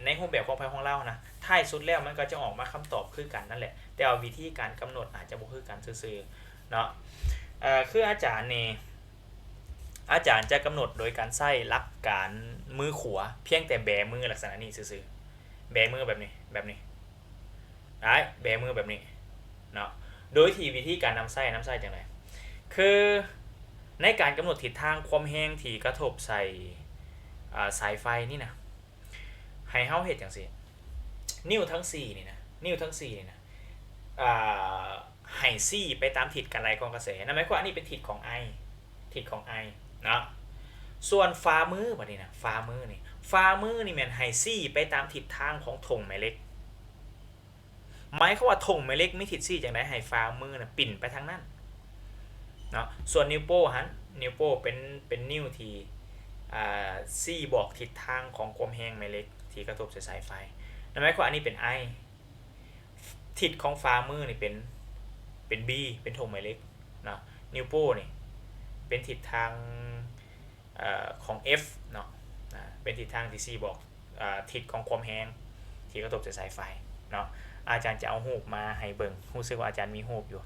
ໃນຮູບແບບຂອງໃຜຂອງລາວນະ ທ້າຍສຸດແລ້ວມັນກໍຈະອອກມາຄຳຕອບຄືກັນນັ້ນແຫຼະ ແຕ່ວ່າວິທີການກຳນົດອາດຈະບໍ່ຄືກັນຊື່ໆເນາະ. ເອີ ຄືອາຈານນີ້ ອາຈານຈະກຳນົດໂດຍການໃຊ້ຫຼັກການມືຂວາ ພຽງແຕ່ແບມືລັກສະນະນີ້ຊື່ໆ ແບມືແບບນີ້ ແບບນີ້ ໄດ້ ແບມືແບບນີ້ເນາະ. ໂດຍທີ່ວິທີການນຳໃຊ້ ນຳໃຊ້ຈັ່ງໃດ? ຄືໃນການກຳນົດທິດທາງຄວາມແຮງທີ່ກະທົບໃສ່ ອາ ສາຍໄຟນີ້ນະ ໃຫ້ເຮົາເຮັດຈັ່ງຊີ້ ນິ້ວທັງສີ່ນີ້ນະ ນິ້ວທັງສີ່ນີ້ນະ ອາ ໃຫ້ຊີ້ໄປຕາມທິດການໄຫຼຂອງກະແສ. ນັ້ນໝາຍຄວາມວ່າອັນນີ້ເປັນທິດຂອງ I ທິດຂອງ I ເນາະ. ສ່ວນຝ່າມືບັດນີ້ນະ ຝ່າມືນີ້ ຝ່າມືນີ້ແມ່ນໃຫ້ຊີ້ໄປຕາມທິດທາງຂອງຖົງແມ່ເຫຼັກ. ໝາຍຄວາມວ່າຖົງແມ່ເຫຼັກມີທິດຊີ້ຈັ່ງໃດ ໃຫ້ຝ່າມືນະປິ່ນໄປທາງນັ້ນເນາະ. ສ່ວນນິ້ວໂປ້ຫັ້ນ ນິ້ວໂປ້ເປັນ ເປັນນິ້ວທີ່ ອາ ຊີ້ບອກທິດທາງຂອງຄວາມແຮງແມ່ເຫຼັກທີ່ກະທົບໃສ່ສາຍໄຟ. ນັ້ນໝາຍຄວາມວ່າອັນນີ້ເປັນ I ທິດຂອງຝ່າມືນີ້ເປັນ ເປັນ B ເປັນຖົງແມ່ເຫຼັກເນາະ. ນິ້ວໂປ້ນີ້ເປັນທິດທາງ ເອີ ຂອງ F ເນາະ ອາ ເປັນທິດທາງທີ່ຊີ້ບອກ ອາ ທິດຂອງຄວາມແຮງທີ່ກະທົບໃສ່ສາຍໄຟເນາະ. ອາຈານຈະເອົາຮູບມາໃຫ້ເບິ່ງ ຮູ້ສຶກວ່າອາຈານມີຮູບຢູ່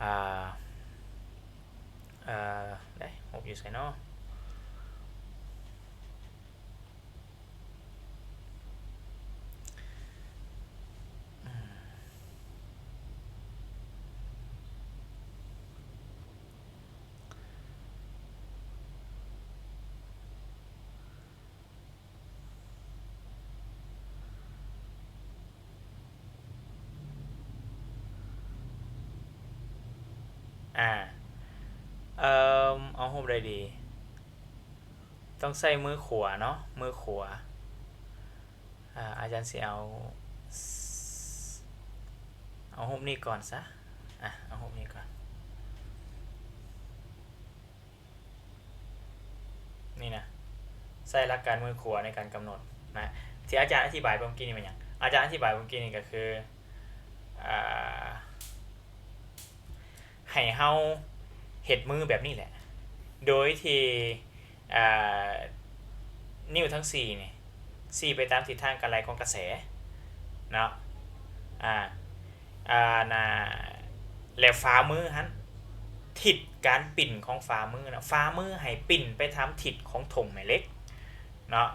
ອາ ເອີ ໄດ້ ຮູບຢູ່ໃສເນາະ? ອາ ເອີ່ມ ເອົາຮູບໃດດີ? ຕ້ອງໃຊ້ມືຂວາເນາະ, ມືຂວາ. ອາ ອາຈານຊິເອົາ ເອົາຮູບນີ້ກ່ອນຊະ. ອາ ເອົາຮູບນີ້ກ່ອນ. ນີ້ນະ ໃຊ້ຫຼັກການມືຂວາໃນການກຳນົດນະ. ທີ່ອາຈານອະທິບາຍເມື່ອກີ້ນີ້ແມ່ນຫຍັງ? ອາຈານອະທິບາຍເມື່ອກີ້ນີ້ກໍຄື ອາ ໃຫ້ເຮົາເຮັດມືແບບນີ້ແຫຼະ ໂດຍທີ່ ອາ ນິ້ວທັງສີ່ນີ້ຊີ້ໄປຕາມທິດທາງການໄຫຼຂອງກະແສເນາະ. ອາ ອາ ນະ ແລະ ຝ່າມືຫັ້ນ ທິດການປິ່ນຂອງຝ່າມືນະ, ຝ່າມືໃຫ້ປິ່ນໄປຕາມທິດຂອງທົ່ງແມ່ເຫຼັກເນາະ.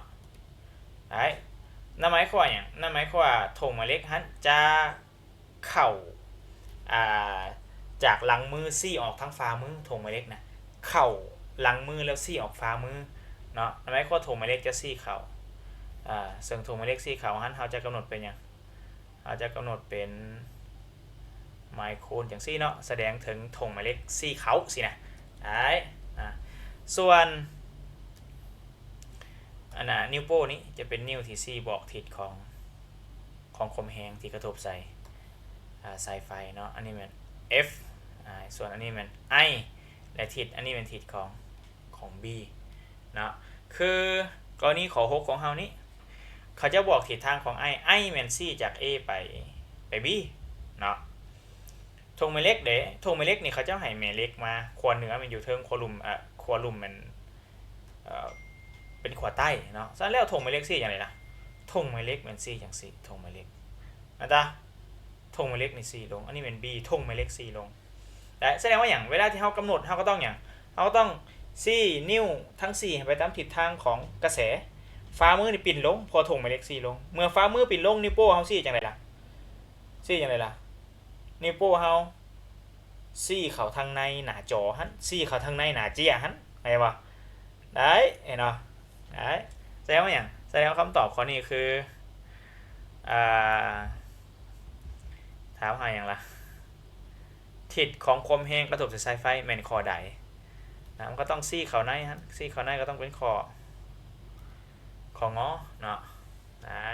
ໄດ້ ນັ້ນໝາຍຄວາມວ່າຫຍັງ? ນັ້ນໝາຍຄວາມວ່າທົ່ງແມ່ເຫຼັກຫັ້ນຈະເຂົ້າ ອາ ຈາກຫຼັງມືຊີ້ອອກທາງຝ່າມື, ທົ່ງແມ່ເຫຼັກນະ ເຂົ້າຫຼັງມືແລ້ວຊີ້ອອກຝ່າມືເນາະ. ນັ້ນໝາຍຄວາມວ່າທົ່ງແມ່ເຫຼັກຈະຊີ້ເຂົ້າ ອາ ເຊິ່ງທົ່ງແມ່ເຫຼັກຊີ້ເຂົ້າຫັ້ນ ເຮົາຈະກຳນົດເປັນຫຍັງ? ເຮົາຈະກຳນົດເປັນໄມໂຄຣນຈັ່ງຊີ້ເນາະ, ສະແດງເຖິງທົ່ງແມ່ເຫຼັກຊີ້ເຂົ້າຊີ້ນະ. ໄດ້ ອາ ສ່ວນ ອັນນ່າ ນິ້ວໂປ້ນີ້ຈະເປັນນິ້ວທີ່ຊີ້ບອກທິດຂອງ ຂອງຄວາມແຮງທີ່ກະທົບໃສ່ ອາ ສາຍໄຟເນາະ. ອັນນີ້ແມ່ນ F ອາ ສ່ວນອັນນີ້ແມ່ນ I ແລະ ທິດ ອັນນີ້ແມ່ນທິດຂອງ ຂອງ B ເນາະ. ຄືກໍລະນີຂໍ້ຫົກຂອງເຮົານີ້ ເຂົາຈະບອກທິດທາງຂອງ I, I ແມ່ນຊີ້ຈາກ A ໄປ ໄປ B ເນາະ. ທົ່ງແມ່ເຫຼັກເດ້? ທົ່ງແມ່ເຫຼັກນີ້ເຂົາເຈົ້າໃຫ້ແມ່ເຫຼັກມາ, ຂົ້ວເໜືອແມ່ນຢູ່ເທິງ, ຂົ້ວລຸ່ມ ເອີ ຂົ້ວລຸ່ມແມ່ນ ເອີ ເປັນຂົ້ວໃຕ້ເນາະ. ສະນັ້ນແລ້ວ ທົ່ງແມ່ເຫຼັກຊີ້ຈັ່ງໃດລະ? ທົ່ງແມ່ເຫຼັກແມ່ນຊີ້ຈັ່ງຊີ້, ທົ່ງແມ່ເຫຼັກ ອາຈານ ທົ່ງແມ່ເຫຼັກນີ້ຊີ້ລົງ, ອັນນີ້ແມ່ນ B, ທົ່ງແມ່ເຫຼັກຊີ້ລົງ. ແລະ ສະແດງວ່າຫຍັງ? ເວລາທີ່ເຮົາກຳນົດ ເຮົາກໍຕ້ອງຫຍັງ? ເຮົາກໍຕ້ອງຊີ້ນິ້ວທັງສີ່ໃຫ້ໄປຕາມທິດທາງຂອງກະແສ, ຝ່າມືນີ້ປິ່ນລົງ ເພາະວ່າທົ່ງແມ່ເຫຼັກຊີ້ລົງ. ເມື່ອຝ່າມືປິ່ນລົງ ນິ້ວໂປ້ເຮົາຊີ້ຈັ່ງໃດລະ? ຊີ້ຈັ່ງໃດລະ? ນິ້ວໂປ້ເຮົາຊີ້ເຂົ້າທາງໃນໜ້າຈໍຫັ້ນ, ຊີ້ເຂົ້າທາງໃນໜ້າເຈ້ຍຫັ້ນ, ເຫັນບໍ່? ໄດ້ ເຫັນບໍ່? ໄດ້ ສະແດງວ່າຫຍັງ? ສະແດງວ່າຄຳຕອບຂໍ້ນີ້ຄື ອ່າ ຖາມຫາຫຍັງລະ? ທິດຂອງຄວາມແຮງກະທົບໃສ່ສາຍໄຟແມ່ນຂໍ້ໃດນະ? ມັນກໍຕ້ອງຊີ້ເຂົ້າໃນຫັ້ນ, ຊີ້ເຂົ້າໃນກໍຕ້ອງເປັນຂໍ້ ຂໍ້ ງ ເນາະ. ໄດ້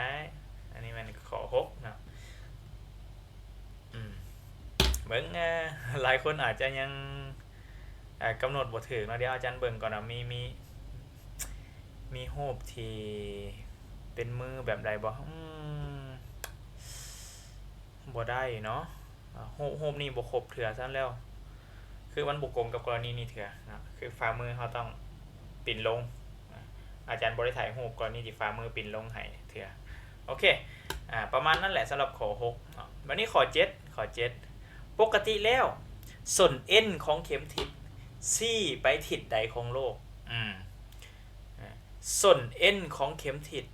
ອັນນີ້ແມ່ນຂໍ້ຫົກເນາະ. ອືມ ເບິ່ງ ເອີ ຫຼາຍຄົນອາດຈະຍັງ ເອີ ກຳນົດບໍ່ຖືກເນາະ. ດຽວອາຈານເບິ່ງກ່ອນວ່າມີ ມີ ມີຮູບທີ່ເປັນມືແບບໃດບໍ່? ອືມ ບໍ່ໄດ້ເນາະ. ອາ ຮູບ ຮູບນີ້ບໍ່ຄົບເທື່ອຊັ້ນແລ້ວ, ຄືມັນບໍ່ກົງກັບກໍລະນີນີ້ເທື່ອເນາະ. ຄືຝ່າມືເຮົາຕ້ອງປິ່ນລົງ, ອາ ອາຈານບໍ່ໄດ້ຖ່າຍຮູບກໍລະນີທີ່ຝ່າມືປິ່ນລົງໃຫ້ເທື່ອ. ໂອເຄ ອາ ປະມານນັ້ນແຫຼະສຳລັບຂໍ້ຫົກເນາະ. ບາດນີ້ຂໍ້ເຈັດ ຂໍ້ເຈັດ ປົກກະຕິແລ້ວ ສົ້ນເອັນຂອງເຂັມທິດຊີ້ໄປທິດໃດຂອງໂລກ? ອືມ ສົ້ນເອັນຂອງເຂັມທິດ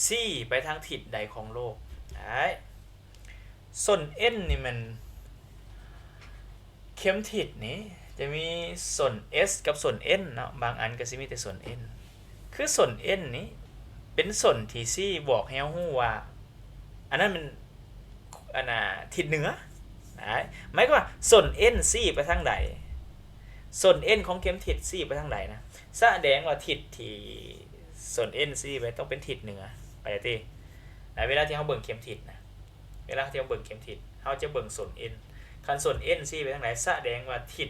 ຊີ້ໄປທາງທິດໃດຂອງໂລກ? ໄດ້ ສົ້ນເອັນນີ້ແມ່ນ ເຂັມທິດນີ້ຈະມີສົ້ນ S ກັບສົ້ນ N ເນາະ, ບາງອັນກໍຊິມີແຕ່ສົ້ນ N. ຄືສົ້ນ N ນີ້ເປັນສົ້ນທີ່ຊີ້ບອກໃຫ້ເຮົາຮູ້ວ່າ ອັນນັ້ນແມ່ນ ອັນນ່າ ທິດເໜືອ. ໄດ້ ໝາຍຄວາມວ່າສົ້ນ N ຊີ້ໄປທາງໃດ? ສົ້ນ N ຂອງເຂັມທິດຊີ້ໄປທາງໃດນະ? ສະແດງວ່າທິດທີ່ສົ້ນ N ຊີ້ໄປຕ້ອງເປັນທິດເໜືອ ເຂົ້າໃຈຕິ? ໃນເວລາທີ່ເຮົາເບິ່ງເຂັມທິດນະ, ເວລາທີ່ເຮົາເບິ່ງເຂັມທິດ ເຮົາຈະເບິ່ງສົ້ນ N. ຄັນສົ້ນ N ຊີ້ໄປທາງໃດ ສະແດງວ່າທິດ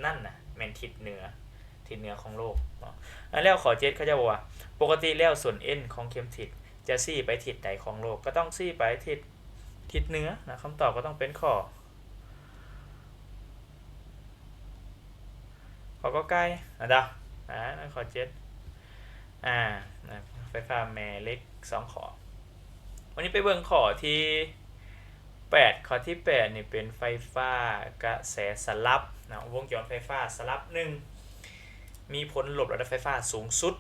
ນັ້ນນະແມ່ນທິດເໜືອ, ທິດເໜືອຂອງໂລກເນາະ. ແລ້ວຂໍ້ເຈັດ ເຂົາເຈົ້າບອກວ່າ ປົກກະຕິແລ້ວສົ້ນ N ຂອງເຂັມທິດຈະຊີ້ໄປທິດໃດຂອງໂລກ? ກໍຕ້ອງຊີ້ໄປທິດ ທິດເໜືອນະ. ຄຳຕອບກໍຕ້ອງເປັນຂໍ້ ຂໍ້ ກໍ ໄກ່ ນະເຈົ້າ. ອາ ນັ້ນຂໍ້ເຈັດ ອາ ນະ ໄຟຟ້າແມ່ເຫຼັກສອງຂໍ້. ວັນນີ້ໄປເບິ່ງຂໍ້ທີແປດ. ຂໍ້ທີແປດນີ້ເປັນໄຟຟ້າກະແສສະຫຼັບນະ, ວົງຈອນໄຟຟ້າສະຫຼັບໜຶ່ງ ມີຜົນລົບລະດັບໄຟຟ້າສູງສຸດ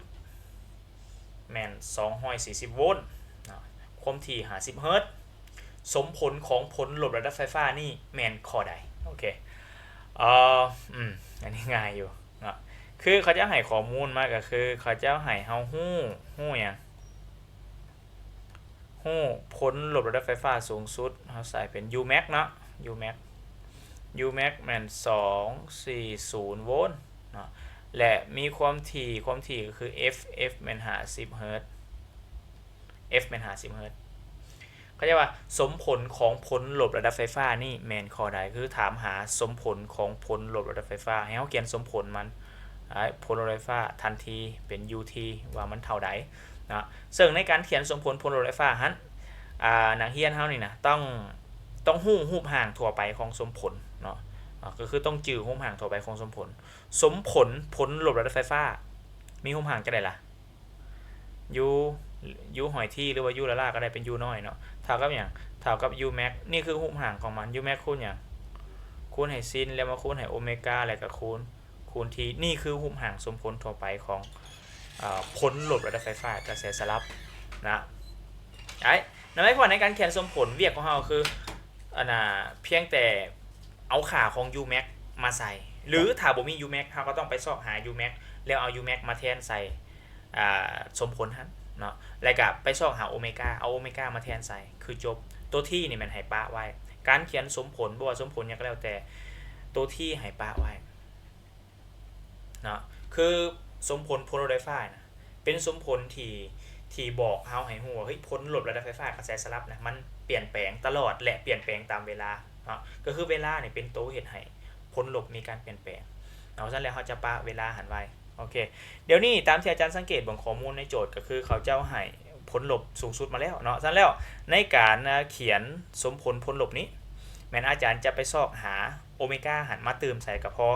ແມ່ນສອງຮ້ອຍສີ່ສິບໂວນເນາະ, ຄວາມຖີ່ຫ້າສິບເຮີດ. ສົມຜົນຂອງຜົນລົບລະດັບໄຟຟ້ານີ້ແມ່ນຂໍ້ໃດ? ໂອເຄ ເອີ ອືມ ອັນນີ້ງ່າຍຢູ່ເນາະ. ຄືເຂົາຈະໃຫ້ຂໍ້ມູນມາ ກໍຄືເຂົາຈະໃຫ້ເຮົາຮູ້ ຮູ້ຫຍັງ? ຮູ້ຜົນລົບລະດັບໄຟຟ້າສູງສຸດ, ເຮົາໃສ່ເປັນ Umax ເນາະ, Umax. U max ແມ່ນສອງສີ່ສູນໂວນເນາະ ແລະ ມີຄວາມຖີ່ ຄວາມຖີ່ກໍຄື F F ແມ່ນຫ້າສິບເຮີດ F ແມ່ນຫ້າສິບເຮີດ. ເຂົາເຈົ້າວ່າສົມຜົນຂອງຜົນລົບລະດັບໄຟຟ້ານີ້ແມ່ນຂໍ້ໃດ? ຄືຖາມຫາສົມຜົນຂອງຜົນລົບລະດັບໄຟຟ້າ ໃຫ້ເຮົາຂຽນສົມຜົນມັນ ຜົນລົບລະດັບໄຟຟ້າທັນທີເປັນ UT ວ່າມັນເທົ່າໃດເນາະ. ເຊິ່ງໃນການຂຽນສົມຜົນຜົນລົບລະດັບໄຟຟ້າຫັ້ນ ອາ ນັກຮຽນເຮົານີ້ນະ ຕ້ອງ ຕ້ອງຮູ້ຮູບຮ່າງທົ່ວໄປຂອງສົມຜົນເນາະ ອາ ກໍຄືຕ້ອງຈື່ຮູບຮ່າງທົ່ວໄປຂອງສົມຜົນ. ສົມຜົນຜົນລົບລະດັບໄຟຟ້າ ມີຮູບຮ່າງຈັ່ງໃດລະ? U U ຫອຍ T ຫຼືວ່າ U ລາລາກໍໄດ້ ເປັນ U ນ້ອຍເນາະ ເທົ່າກັບຫຍັງ? ເທົ່າກັບ U max. ນີ້ຄືຮູບຮ່າງຂອງມັນ U max ຄູນຫຍັງ? ຄູນໃຫ້ຊິນ ແລ້ວມາຄູນໃຫ້ໂອເມກາ ແລ້ວກໍຄູນ ຄູນ T. ນີ້ຄືຮູບຮ່າງສົມຜົນທົ່ວໄປຂອງ ເອີ ຜົນລົບລະດັບໄຟຟ້າກະແສສະຫຼັບນະ. ໄອ້ ນັ້ນໝາຍຄວາມວ່າໃນການຂຽນສົມຜົນ ວຽກຂອງເຮົາຄື ອັນນ່າ ພຽງແຕ່ເອົາຄ່າຂອງ U max ມາໃສ່ ຫຼື ຖ້າບໍ່ມີ U max ເຮົາກໍຕ້ອງໄປຊອກຫາ U max ແລ້ວເອົາ U max ມາແທນໃສ່ ອ່າ ສົມຜົນຫັ້ນເນາະ ແລ້ວກະໄປຊອກຫາໂອເມກາ ເອົາໂອເມກາມາແທນໃສ່ ຄືຈົບ. ຕົວ T ນີ້ແມ່ນໃຫ້ປະໄວ້ ການຂຽນສົມຜົນ ບໍ່ວ່າສົມຜົນຫຍັງກໍແລ້ວແຕ່ ຕົວ T ໃຫ້ປະໄວ້ເນາະ ຄືສົມຜົນຜົນລົບລະດັບໄຟຟ້ານະ ເປັນສົມຜົນທີ່ ທີ່ບອກເຮົາໃຫ້ຮູ້ວ່າ ເຮີ້ຍ ຜົນລົບລະດັບໄຟຟ້າກະແສສະຫຼັບນະ ມັນປ່ຽນແປງຕະຫຼອດ ແລະ ປ່ຽນແປງຕາມເວລາເນາະ ກໍຄືເວລານີ້ເປັນໂຕເຮັດໃຫ້ຜົນລົບມີການປ່ຽນແປງເນາະ. ສະນັ້ນແລ້ວເຮົາຈະປະເວລາຫັ້ນໄວ້. ໂອເຄ ດຽວນີ້ຕາມທີ່ອາຈານສັງເກດເບິ່ງຂໍ້ມູນໃນໂຈດ ກໍຄືເຂົາເຈົ້າໃຫ້ຜົນລົບສູງສຸດມາແລ້ວເນາະ. ສະນັ້ນແລ້ວໃນການ ອາ ຂຽນສົມຜົນຜົນລົບນີ້ ແມ່ນອາຈານຈະໄປຊອກຫາໂອເມກາຫັ້ນມາຕື່ມໃສ່ກໍພໍ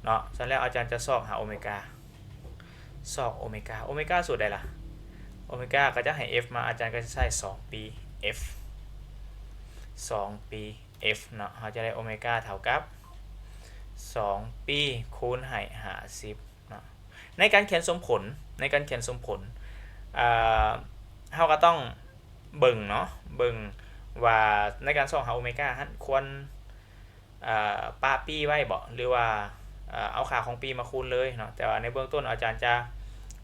ເນາະ. ສະນັ້ນແລ້ວອາຈານຈະຊອກຫາໂອເມກາ ຊອກໂອເມກາ ໂອເມກາສູດໃດລະ? ໂອເມກາກໍຈະໃຫ້ F ມາ ອາຈານກໍຈະໃຊ້ສອງປີ F ສອງປີ F ເນາະ ເຮົາຈະໄດ້ໂອເມກາເທົ່າກັບສອງປີຄູນໃຫ້ຫ້າສິບເນາະ. ໃນການຂຽນສົມຜົນ ໃນການຂຽນສົມຜົນ ເອີ ເຮົາກໍຕ້ອງເບິ່ງເນາະ ເບິ່ງວ່າໃນການຊອກຫາໂອເມກາຫັ້ນຄວນ ເອີ ປະປີໄວ້ບໍ ຫຼືວ່າ ເອີ ເອົາຄ່າຂອງປີມາຄູນເລີຍເນາະ. ແຕ່ວ່າໃນເບື້ອງຕົ້ນອາຈານຈະ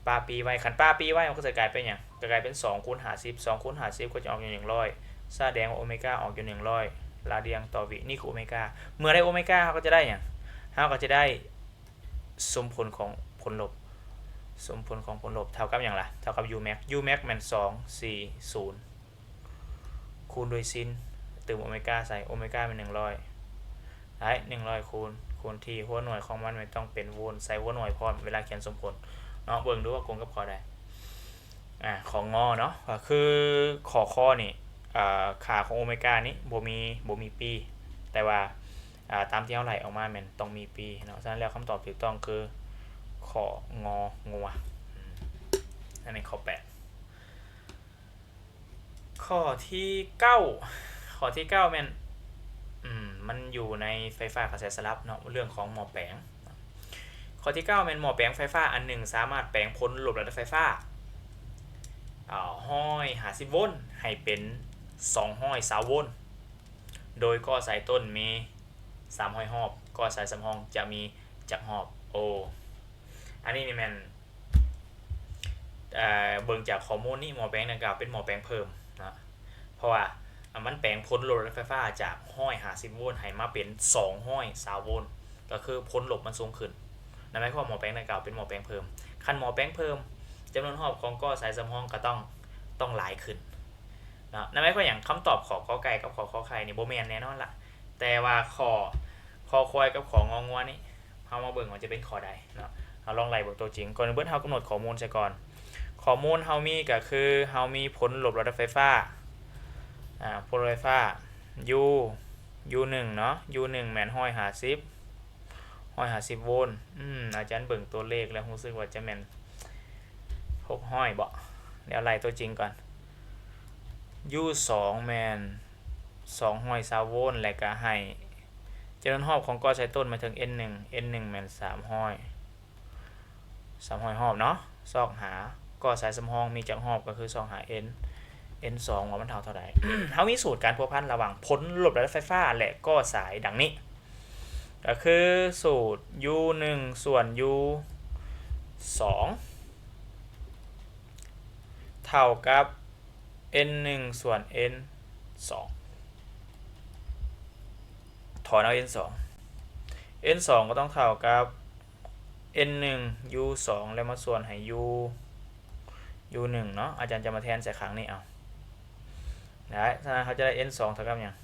ປະປີໄວ້ ຄັນປະປີໄວ້ມັນກໍຈະກາຍເປັນຫຍັງ? ກໍກາຍເປັນສອງຄູນຫ້າສິບ ສອງຄູນຫ້າສິບກໍຈະອອກຢູ່ໜຶ່ງຮ້ອຍ ສະແດງວ່າໂອເມກາອອກຢູ່ໜຶ່ງຮ້ອຍລາດຽງຕໍ່ວິ ນີ້ຄືໂອເມກາ. ເມື່ອໄດ້ໂອເມກາເຮົາກໍຈະໄດ້ຫຍັງ? ເຮົາກໍຈະໄດ້ສົມຜົນຂອງຜົນລົບ ສົມຜົນຂອງຜົນລົບເທົ່າກັບຫຍັງລະ? ເທົ່າກັບ U max U max ແມ່ນສອງສີ່ສູນ ຄູນດ້ວຍຊິນ ຕື່ມໂອເມກາໃສ່ ໂອເມກາແມ່ນໜຶ່ງຮ້ອຍ ໄດ້ໜຶ່ງຮ້ອຍຄູນ ຄູນທີ່ຫົວໜ່ວຍຂອງມັນແມ່ນຕ້ອງເປັນໂວນ ໃສ່ຫົວໜ່ວຍພ້ອມເວລາຂຽນສົມຜົນເນາະ. ເບິ່ງດູວ່າກົງກັບຂໍ້ໃດ ອາ ຂໍ້ງໍເນາະ ກໍຄືຂໍ້ຄໍນີ້ ອາ ຄ່າຂອງໂອເມການີ້ບໍ່ມີ ບໍ່ມີປີ ແຕ່ວ່າ ອາ ຕາມທີ່ເຮົາໄລ່ອອກມາແມ່ນຕ້ອງມີປີເນາະ. ສະນັ້ນແລ້ວຄຳຕອບຖືກຕ້ອງຄື ຂໍ້ງໍງົວ ອືມ ອັນນີ້ຂໍ້ແປດ. ຂໍ້ທີເກົ້າ ຂໍ້ທີເກົ້າແມ່ນ ອືມ ມັນຢູ່ໃນໄຟຟ້າກະແສສະຫຼັບເນາະ ເລື່ອງຂອງໝໍ້ແປງ. ຂໍ້ທີເກົ້າແມ່ນໝໍ້ແປງໄຟຟ້າອັນໜຶ່ງສາມາດແປງຜົນລົບລະດັບໄຟຟ້າ ເອີ ຮ້ອຍຫ້າສິບໂວນໃຫ້ເປັນສອງຮ້ອຍຊາວໂວນ ໂດຍກໍສາຍຕົ້ນມີສາມຮ້ອຍຮອບ ກໍສາຍສຳຮອງຈະມີຈັກຮອບ? ໂອ ອັນນີ້ນີ້ແມ່ນ ເອີ ເບິ່ງຈາກຂໍ້ມູນນີ້ ໝໍ້ແປງດັ່ງກ່າວເປັນໝໍ້ແປງເພີ່ມເນາະ ເພາະວ່າ ອາ ມັນແປງຜົນລົບລະດັບໄຟຟ້າຈາກຮ້ອຍຫ້າສິບໂວນໃຫ້ມາເປັນສອງຮ້ອຍຊາວໂວນ ກໍຄືຜົນລົບມັນສູງຂຶ້ນ. ນັ້ນໝາຍຄວາມໝໍ້ແປງດັ່ງກ່າວເປັນໝໍ້ແປງເພີ່ມ. ຄັນໝໍ້ແປງເພີ່ມ ຈຳນວນຮອບຂອງກໍສາຍສຳຮອງກໍຕ້ອງ ຕ້ອງຫຼາຍຂຶ້ນເນາະ. ນັ້ນໝາຍຄວາມຫຍັງ? ຄຳຕອບຂໍ້ ກ ໄກ່ ກັບ ຂ ຄ ໄຂ່ ນີ້ບໍ່ແມ່ນແນ່ນອນລະ ແຕ່ວ່າຂໍ້ ຄ ຄວາຍ ກັບ ຂ ງ ງົວ ນີ້ ເຮົາມາເບິ່ງວ່າຈະເປັນຂໍ້ໃດເນາະ. ເຮົາລອງໄລ່ເບິ່ງຕົວຈິງ. ກ່ອນອື່ນເບີດເຮົາກຳນົດຂໍ້ມູນໃສ່ກ່ອນ. ຂໍ້ມູນເຮົາມີກໍຄືເຮົາມີຜົນລົບລະດັບໄຟຟ້າ ອາ ຜົນລົບໄຟຟ້າ U U ໜຶ່ງເນາະ U ໜຶ່ງແມ່ນຮ້ອຍຫ້າສິບ ຮ້ອຍຫ້າສິບໂວນ. ອືມ ອາຈານເບິ່ງຕົວເລກແລ້ວຮູ້ສຶກວ່າຈະແມ່ນຫົກຮ້ອຍບໍ? ດຽວໄລ່ຕົວຈິງກ່ອນ. U ສອງແມ່ນສອງຮ້ອຍຊາວໂວນ ແລະກະໃຫ້ຈຳນວນຮອບຂອງກໍສາຍຕົ້ນໝາຍເຖິງ N ໜຶ່ງ N ໜຶ່ງແມ່ນສາມຮ້ອຍ ສາມຮ້ອຍຮອບເນາະ. ຊອກຫາກໍສາຍສຳຮອງມີຈັກຮອບ ກໍຄືຊອກຫາ N N ສອງວ່າມັນເທົ່າເທົ່າໃດ. ເຮົາມີສູດການພົວພັນລະຫວ່າງຜົນລົບລະດັບໄຟຟ້າ ແລະກໍສາຍດັ່ງນີ້ ກໍຄືສູດ U ໜຶ່ງສ່ວນ U ສອງ ເທົ່າກັບ N ໜຶ່ງສ່ວນ N ສອງ ຖອນເອົາ N ສອງ N ສອງ ກໍຕ້ອງເທົ່າກັບ N ໜຶ່ງ U ສອງ ແລ້ວມາສ່ວນໃຫ້ U U ໜຶ່ງເນາະ. ອາຈານຈະມາແທນໃສ່ຂ້າງນີ້ເອົາ ໄດ້. ສະນັ້ນເຮົາຈະໄດ້ N ສອງ ເທົ່າກັບຫຍັງ?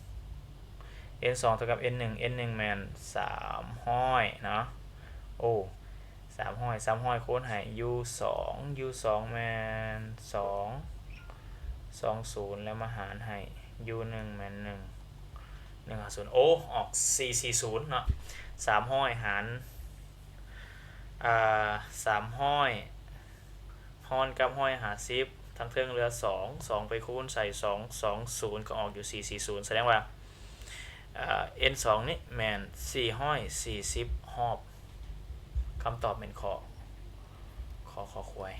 N ສອງ ເທົ່າກັບ N ໜຶ່ງ N ໜຶ່ງແມ່ນສາມຮ້ອຍເນາະ. ໂອ້ ສາມຮ້ອຍ ສາມຮ້ອຍຄູນໃຫ້ U ສອງ U ສອງແມ່ນສອງ ສອງສູນ ແລ້ວມາຫານໃຫ້ U ໜຶ່ງແມ່ນໜຶ່ງ ໜຶ່ງຫ້າສູນ ໂອ້ ອອກສີ່ສີ່ສູນເນາະ. ສາມຮ້ອຍຫານ ອ່າ ສາມຮ້ອຍ ຮ້ອນກັບຮ້ອຍຫ້າສິບ ທາງເທິງເຫຼືອສອງ ສອງໄປຄູນໃສ່ສອງ ສອງສູນ ກໍອອກຢູ່ສີ່ສີ່ສູນ ສະແດງວ່າ N ສອງນີ້ແມ່ນສີ່ຮ້ອຍສີ່ສິບຮອບ. ຄຳຕອບແມ່ນຂໍ້ ຂໍ້ ຂໍຄວາຍ.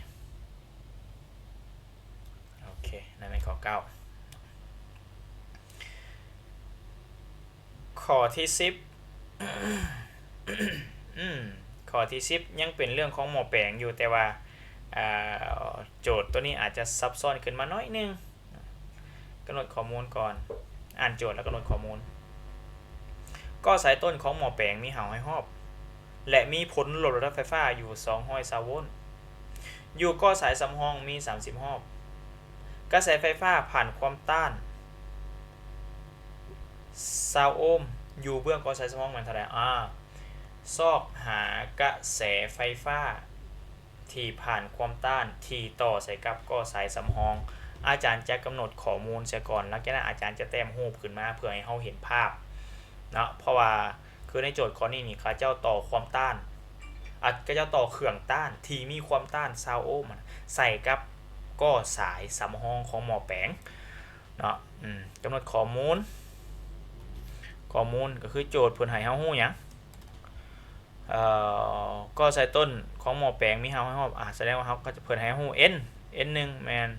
ໂອເຄ ນັ້ນແມ່ນຂໍ້ເກົ້າ. ຂໍ້ທີສິບ ອືມ ຂໍ້ທີສິບຍັງເປັນເລື່ອງຂອງໝໍ້ແປງຢູ່ ແຕ່ວ່າ ອ່າ ໂຈດໂຕນີ້ອາດຈະຊັບຊ້ອນຂຶ້ນມາໜ້ອຍໜຶ່ງ. ກຳນົດຂໍ້ມູນກ່ອນ ອ່ານໂຈດແລ້ວກຳນົດຂໍ້ມູນ. ກໍສາຍຕົ້ນຂອງໝໍ້ແປງມີຫ້າຮ້ອຍຮອບ ແລະ ມີຜົນລົບລະດັບໄຟຟ້າຢູ່ສອງຮ້ອຍຊາວໂວນ ຢູ່ກໍສາຍສຳຮອງມີສາມສິບຮອບ. ກະແສໄຟຟ້າຜ່ານຄວາມຕ້ານຊາວໂອມ ຢູ່ເບື້ອງກໍສາຍສຳຮອງແມ່ນເທົ່າໃດ? ອາ ຊອກຫາກະແສໄຟຟ້າທີ່ຜ່ານຄວາມຕ້ານທີ່ຕໍ່ໃສ່ກັບກໍສາຍສຳຮອງ. ອາຈານຈະກຳນົດຂໍ້ມູນເສຍກ່ອນ ຫຼັງຈາກນັ້ນອາຈານຈະແຕ້ມຮູບຂຶ້ນມາເພື່ອໃຫ້ເຮົາເຫັນພາບເນາະ ເພາະວ່າ ຄືໃນໂຈດຂໍ້ນີ້ນີ້ ເຂົາເຈົ້າຕໍ່ຄວາມຕ້ານ ອາ ເຂົາເຈົ້າຕໍ່ເຄື່ອງຕ້ານທີ່ມີຄວາມຕ້ານຊາວໂອມ ໃສ່ກັບກໍສາຍສຳຮອງຂອງໝໍ້ແປງເນາະ. ອືມ ກຳນົດຂໍ້ມູນ ຂໍ້ມູນກໍຄືໂຈດເພິ່ນໃຫ້ເຮົາຮູ້ຫຍັງ? ເອີ ກໍສາຍຕົ້ນຂອງໝໍ້ແປງມີຫ້າຮ້ອຍຮອບ ອາ ສະແດງວ່າເຮົາ ເພິ່ນໃຫ້ເຮົາຮູ້ N N ໜຶ່ງແມ່ນ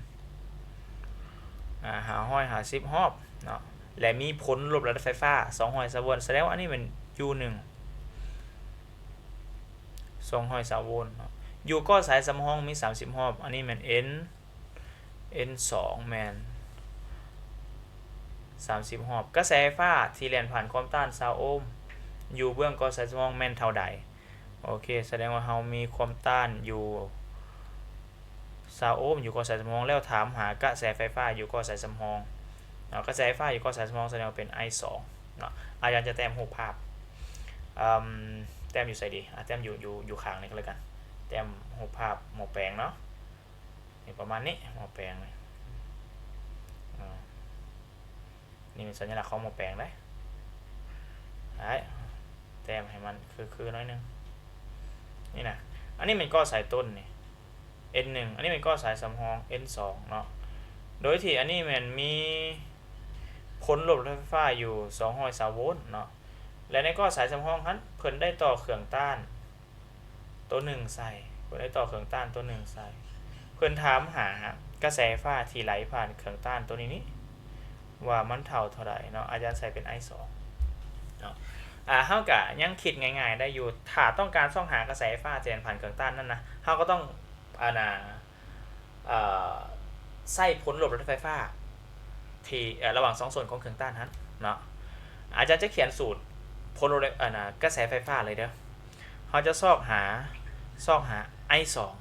ອາ ຫ້າຮ້ອຍຫ້າສິບຮອບເນາະ ແລະ ມີຜົນລົບລະດັບໄຟຟ້າສອງຮ້ອຍຊາວໂວນ ສະແດງວ່າອັນນີ້ແມ່ນ U ໜຶ່ງ ສອງຮ້ອຍຊາວໂວນເນາະ. ຢູ່ກໍສາຍສຳຮອງມີສາມສິບຮອບ ອັນນີ້ແມ່ນ N N ສອງແມ່ນສາມສິບຮອບ. ກະແສໄຟຟ້າທີ່ແລ່ນຜ່ານຄວາມຕ້ານຊາວໂອມ ຢູ່ເບື້ອງກໍສາຍສຳຮອງແມ່ນເທົ່າໃດ? ໂອເຄ ສະແດງວ່າເຮົາມີຄວາມຕ້ານຢູ່ຊາວໂອມ ຢູ່ກໍສາຍສຳຮອງ ແລ້ວຖາມຫາກະແສໄຟຟ້າຢູ່ກໍສາຍສຳຮອງເນາະ. ກະແສໄຟຟ້າຢູ່ກໍສາຍສຳຮອງ ສະແດງວ່າເປັນ I ສອງເນາະ. ອາຈານຈະແຕ້ມຮູບພາບ ອືມ ແຕ້ມຢູ່ໃສດີ? ອາ ແຕ້ມຢູ່ ຢູ່ ຢູ່ຂ້າງນີ້ກໍແລ້ວກັນ ແຕ້ມຮູບພາບໝໍ້ແປງເນາະ. ນີ້ປະມານນີ້ ໝໍ້ແປງນີ້ ອາ ນີ້ເປັນສັນຍະລັກຂອງໝໍ້ແປງເດ້. ໄດ້ ແຕ້ມໃຫ້ມັນຄືໆໜ້ອຍໜຶ່ງ ນີ້ນະ. ອັນນີ້ແມ່ນກໍສາຍຕົ້ນນີ້ N ໜຶ່ງ ອັນນີ້ແມ່ນກໍສາຍສຳຮອງ N ສອງເນາະ. ໂດຍທີ່ອັນນີ້ແມ່ນມີຜົນລົບລະດັບໄຟຟ້າຢູ່ສອງຮ້ອຍຊາວໂວນເນາະ ແລະ ໃນກໍສາຍສຳຮອງຫັ້ນ ເພິ່ນໄດ້ຕໍ່ເຄື່ອງຕ້ານ ໂຕໜຶ່ງໃສ່ ເພິ່ນໄດ້ຕໍ່ເຄື່ອງຕ້ານໂຕໜຶ່ງໃສ່ ເພິ່ນຖາມຫາກະແສໄຟຟ້າທີ່ໄຫຼຜ່ານເຄື່ອງຕ້ານໂຕນີ້ນີ້ ວ່າມັນເທົ່າເທົ່າໃດເນາະ. ອາຈານໃສ່ເປັນ I ສອງເນາະ. ອາ ເຮົາກະຍັງຄິດງ່າຍໆໄດ້ຢູ່ ຖ້າຕ້ອງການຊອກຫາກະແສໄຟຟ້າທີ່ແລ່ນຜ່ານເຄື່ອງຕ້ານນັ້ນນະ ເຮົາກໍຕ້ອງ ອັນນ່າ ເອີ ໃຊ້ຜົນລົບລະດັບໄຟຟ້າ ທີ່ ເອີ ລະຫວ່າງສອງສ່ວນຂອງເຄື່ອງຕ້ານຫັ້ນເນາະ. ອາຈານຈະຂຽນສູດຜົນລົບ ອັນນ່າ ກະແສໄຟຟ້າເລີຍເດີ. ເຮົາຈະຊອກຫາ ຊອກຫາ I ສອງ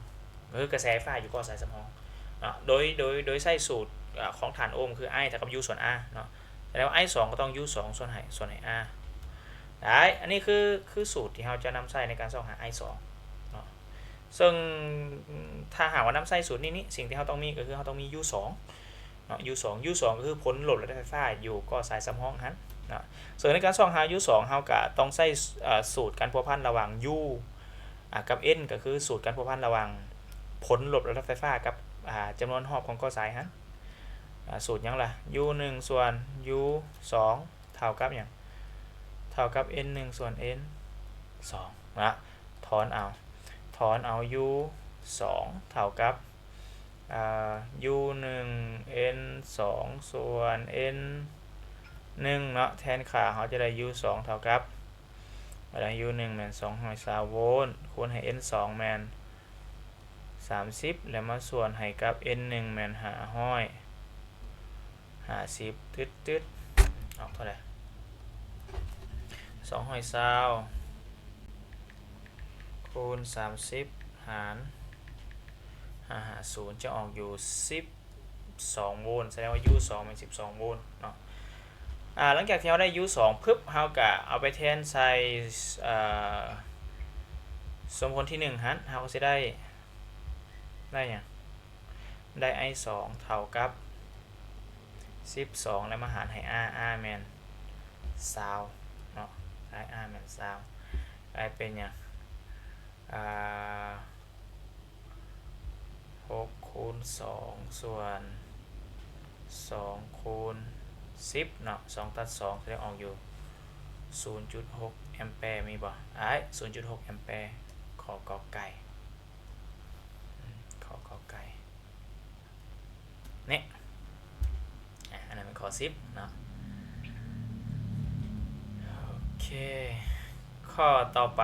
ກໍຄືກະແສໄຟຟ້າຢູ່ກໍສາຍສຳຮອງເນາະ ໂດຍ ໂດຍ ໂດຍໃຊ້ສູດ ອາ ຂອງທ່ານໂອມ ຄື I ເທົ່າກັບ U ສ່ວນ R ເນາະ. ສະແດງວ່າ I ສອງກໍຕ້ອງ U ສອງ ສ່ວນໃຫ້ ສ່ວນໃຫ້ R ໄດ້. ອັນນີ້ຄື ຄືສູດທີ່ເຮົາຈະນຳໃຊ້ໃນການຊອກຫາ I ສອງເນາະ. ເຊິ່ງຖ້າຫາກວ່ານຳໃຊ້ສູດນີ້ນີ້ ສິ່ງທີ່ເຮົາຕ້ອງມີກໍຄືເຮົາຕ້ອງມີ U ສອງເນາະ U ສອງ U ສອງກໍຄືຜົນລົບລະດັບໄຟຟ້າຢູ່ກໍສາຍສຳຮອງຫັ້ນເນາະ. ເຊິ່ງໃນການຊອກຫາ U ສອງ ເຮົາກໍຕ້ອງໃຊ້ ເອີ ສູດການພົວພັນລະຫວ່າງ U ອາ ກັບ N ກໍຄືສູດການພົວພັນລະຫວ່າງຜົນລົບລະດັບໄຟຟ້າກັບ ອາ ຈຳນວນຮອບຂອງກໍສາຍຫັ້ນ. ອາ ສູດຫຍັງລະ? U ໜຶ່ງ ສ່ວນ U ສອງ ເທົ່າກັບຫຍັງ? ເທົ່າກັບ N ໜຶ່ງ ສ່ວນ N ສອງ ນະ. ຖອນເອົາ ຖອນເອົາ U ສອງ ເທົ່າກັບ ອາ U ໜຶ່ງ N ສອງ ສ່ວນ N ໜຶ່ງ ເນາະ. ແທນຄ່າເຮົາຈະໄດ້ U ສອງ ເທົ່າກັບ ອາ U ໜຶ່ງແມ່ນສອງຮ້ອຍຊາວໂວນ ຄູນໃຫ້ N ສອງແມ່ນ ສາມສິບ ແລ້ວມາສ່ວນໃຫ້ກັບ N ໜຶ່ງແມ່ນຫ້າຮ້ອຍຫ້າສິບ ຕຶດໆ ອອກເທົ່າໃດ? ສອງຮ້ອຍຊາວ ຄູນສາມສິບຫານຫ້າຮ້ອຍຫ້າສິບ ຈະອອກຢູ່ສິບສອງໂວນ, ສະແດງວ່າ U ສອງແມ່ນສິບສອງໂວນເນາະ. ອາ ຫຼັງຈາກທີ່ເຮົາໄດ້ U ສອງປຶບ ເຮົາກະເອົາໄປແທນໃສ່ ເອີ ສົມຜົນທີໜຶ່ງຫັ້ນ ເຮົາກະຊິໄດ້ ໄດ້ຫຍັງ? ໄດ້ I ສອງເທົ່າກັບສິບສອງ ແລ້ວມາຫານໃຫ້ R, R ແມ່ນຊາວເນາະ, ໄດ້ R ແມ່ນຊາວ ກາຍເປັນຫຍັງ? ອາ ຫົກຄູນສອງ ສ່ວນສອງຄູນສິບເນາະ, ສອງຕັດສອງ ສະແດງອອກຢູ່ສູນຈຸດຫົກແອມແປ ມີບໍ່? ອ້າຍ ສູນຈຸດຫົກແອມແປ ຂໍ້ ກ ໄກ່ ອືມ ຂໍ້ ກ ໄກ່ ນີ້ ອາ ອັນນັ້ນແມ່ນຂໍ້ສິບເນາະ. ໂອເຄ ຂໍ້ຕໍ່ໄປ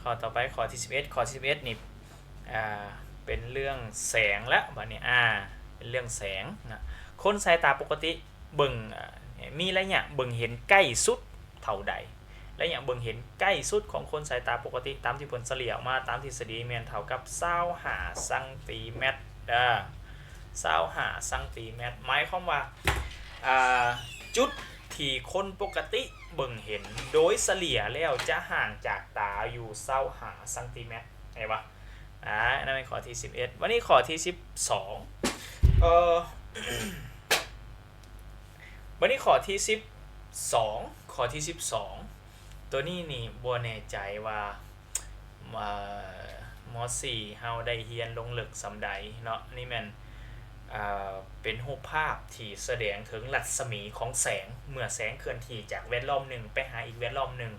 ຂໍ້ຕໍ່ໄປ ຂໍ້ທີສິບເອັດ ຂໍ້ທີສິບເອັດນີ້ ອາ ເປັນເລື່ອງແສງລະ ບາດນີ້ ອາ ເປັນເລື່ອງແສງນະ. ຄົນສາຍຕາປົກກະຕິເບິ່ງ ອາ ມີໄລຍະເບິ່ງເຫັນໃກ້ສຸດເທົ່າໃດ? ໄລຍະເບິ່ງເຫັນໃກ້ສຸດຂອງຄົນສາຍຕາປົກກະຕິ ຕາມທີ່ເພິ່ນສະເລ່ຍອອກມາຕາມທິດສະດີ ແມ່ນເທົ່າກັບຊາວຫ້າຊັງຕີແມັດເດີ, ຊາວຫ້າຊັງຕີແມັດ. ໝາຍຄວາມວ່າ ອາ ຈຸດທີ່ຄົນປົກກະຕິເບິ່ງເຫັນໂດຍສະເລ່ຍແລ້ວຈະຫ່າງຈາກຕາຢູ່ຊາວຫ້າຊັງຕີແມັດ ເຫັນບໍ່? ອາ ອັນນັ້ນແມ່ນຂໍ້ທີສິບເອັດ. ບັດນີ້ຂໍ້ທີສິບສອງ ເອີ ບັດນີ້ຂໍ້ທີສິບສອງ ຂໍ້ທີສິບສອງ ໂຕນີ້ນີ້ບໍ່ແນ່ໃຈວ່າ ເອີ ມໍສີ່ເຮົາໄດ້ຮຽນລົງເລິກສ່ຳໃດເນາະ. ນີ້ແມ່ນ ເອີ ເປັນຮູບພາບທີ່ສະແດງເຖິງລັດສະໝີຂອງແສງ ເມື່ອແສງເຄື່ອນທີ່ຈາກແວດລ້ອມໜຶ່ງໄປຫາອີກແວດລ້ອມໜຶ່ງ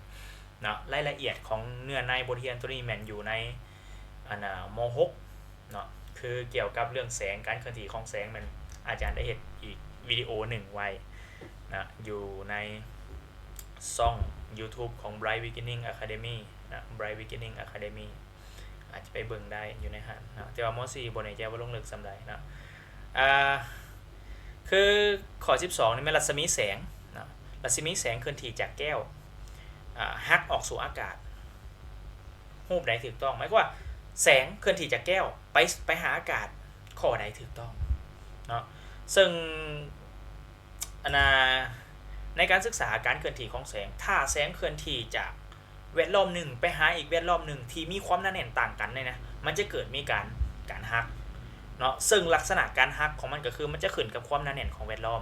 ເນາະ. ລາຍລະອຽດຂອງເນື້ອໃນບົດຮຽນໂຕນີ້ແມ່ນຢູ່ໃນ ອັນ ອາ ມໍຫົກເນາະ ຄືກ່ຽວກັບເລື່ອງແສງ ການເຄື່ອນທີ່ຂອງແສງ ແມ່ນອາຈານໄດ້ເຮັດອີກວິດີໂອໜຶ່ງໄວ້ນະ ຢູ່ໃນຊ່ອງ YouTube ຂອງ Bright Beginning Academy ນະ Bright Beginning Academy ອາດຈະໄປເບິ່ງໄດ້ຢູ່ໃນຫັ້ນນະ. ແຕ່ວ່າມໍສີ່ບໍ່ແນ່ໃຈວ່າລົງເລິກສ່ຳໃດເນາະ. ອາ ຄືຂໍ້ສິບສອງນີ້ແມ່ນລັດສະໝີແສງເນາະ, ລັດສະໝີແສງເຄື່ອນທີ່ຈາກແກ້ວ ອາ ຫັກອອກສູ່ອາກາດ ຮູບໃດຖືກຕ້ອງ? ໝາຍຄວາມວ່າແສງເຄື່ອນທີ່ຈາກແກ້ວໄປ ໄປຫາອາກາດ ຂໍ້ໃດຖືກຕ້ອງເນາະ. ເຊິ່ງ ອັນນ່າ ໃນການສຶກສາການເຄື່ອນທີ່ຂອງແສງ ຖ້າແສງເຄື່ອນທີ່ຈາກແວດລ້ອມໜຶ່ງໄປຫາອີກແວດລ້ອມໜຶ່ງທີ່ມີຄວາມໜາແໜ້ນຕ່າງກັນນີ້ນະ ມັນຈະເກີດມີການ ການຫັກເນາະ, ເຊິ່ງລັກສະນະການຫັກຂອງມັນກໍຄືມັນຈະຂຶ້ນກັບຄວາມໜາແໜ້ນຂອງແວດລ້ອມ.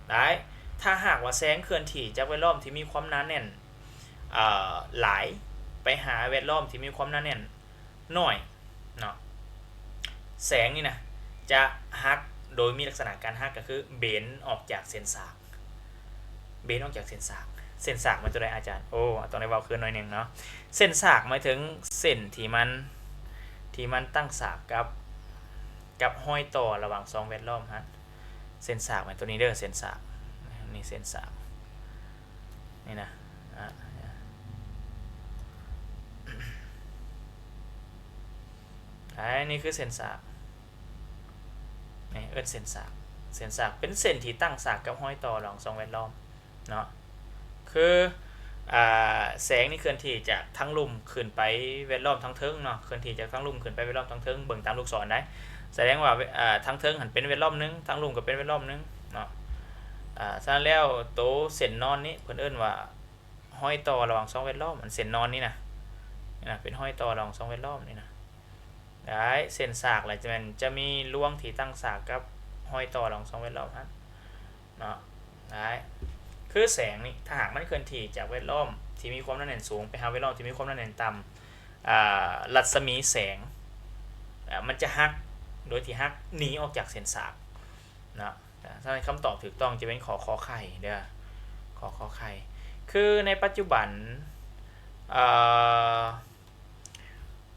ໄດ້ ຖ້າຫາກວ່າແສງເຄື່ອນທີ່ຈາກແວດລ້ອມທີ່ມີຄວາມໜາແໜ້ນ ເອີ ຫຼາຍ ໄປຫາແວດລ້ອມທີ່ມີຄວາມໜາແໜ້ນໜ້ອຍເນາະ, ແສງນີ້ນະຈະຫັກໂດຍມີລັກສະນະການຫັກກໍຄືເບນອອກຈາກເສັ້ນສາກ, ເບນອອກຈາກເສັ້ນສາກ. ເສັ້ນສາກແມ່ນຕົວໃດອາຈານ? ໂອ້ ຕ້ອງໄດ້ເວົ້າຄືນໜ້ອຍໜຶ່ງເນາະ. ເສັ້ນສາກໝາຍເຖິງເສັ້ນທີ່ມັນ ທີ່ມັນຕັ້ງສາກກັບ ກັບຮອຍຕໍ່ລະຫວ່າງສອງແວດລ້ອມຫັ້ນ. ເສັ້ນສາກແມ່ນຕົວນີ້ເດີ ເສັ້ນສາກ ນີ້ເສັ້ນສາກ ນີ້ນະ ອາ ອາ ນີ້ຄືເສັ້ນສາກ ນີ້ເອີ້ນເສັ້ນສາກ. ເສັ້ນສາກເປັນເສັ້ນທີ່ຕັ້ງສາກກັບຮອຍຕໍ່ລະຫວ່າງສອງແວດລ້ອມເນາະ. ຄື ອາ ແສງນີ້ເຄື່ອນທີ່ຈາກທາງລຸ່ມຂຶ້ນໄປແວດລ້ອມທາງເທິງເນາະ, ເຄື່ອນທີ່ຈາກທາງລຸ່ມຂຶ້ນໄປແວດລ້ອມທາງເທິງ, ເບິ່ງຕາມລູກສອນໄດ໋ ສະແດງວ່າ ອາ ທາງເທິງຫັ້ນເປັນແວດລ້ອມໜຶ່ງ, ທາງລຸ່ມກໍເປັນແວດລ້ອມໜຶ່ງເນາະ. ອາ ສະນັ້ນແລ້ວ ໂຕເສັ້ນນອນນີ້ເພິ່ນເອີ້ນວ່າຮອຍຕໍ່ລະຫວ່າງສອງແວດລ້ອມ, ອັນເສັ້ນນອນນີ້ນະ ນີ້ນະ ເປັນຮອຍຕໍ່ລະຫວ່າງສອງແວດລ້ອມນີ້ນະ. ໄດ້ ເສັ້ນສາກລະຈະແມ່ນ ຈະມີລວງທີ່ຕັ້ງສາກກັບຮອຍຕໍ່ລະຫວ່າງສອງແວດລ້ອມຫັ້ນເນາະ. ໄດ້ ຄືແສງນີ້ ຖ້າຫາກມັນເຄື່ອນທີ່ຈາກແວດລ້ອມທີ່ມີຄວາມໜາແໜ້ນສູງໄປຫາແວດລ້ອມທີ່ມີຄວາມໜາແໜ້ນຕ່ຳ ອາ ລັດສະໝີແສງ ອາ ມັນຈະຫັກ ໂດຍທີ່ຫັກໜີອອກຈາກເສັ້ນສາກເນາະ. ສະນັ້ນຄຳຕອບຖືກຕ້ອງຈະເປັນ ຂໍ້ ຂໍໄຂ່ເດີ ຂໍ້ ຂໍໄຂ່. ຄືໃນປັດຈຸບັນ ເອີ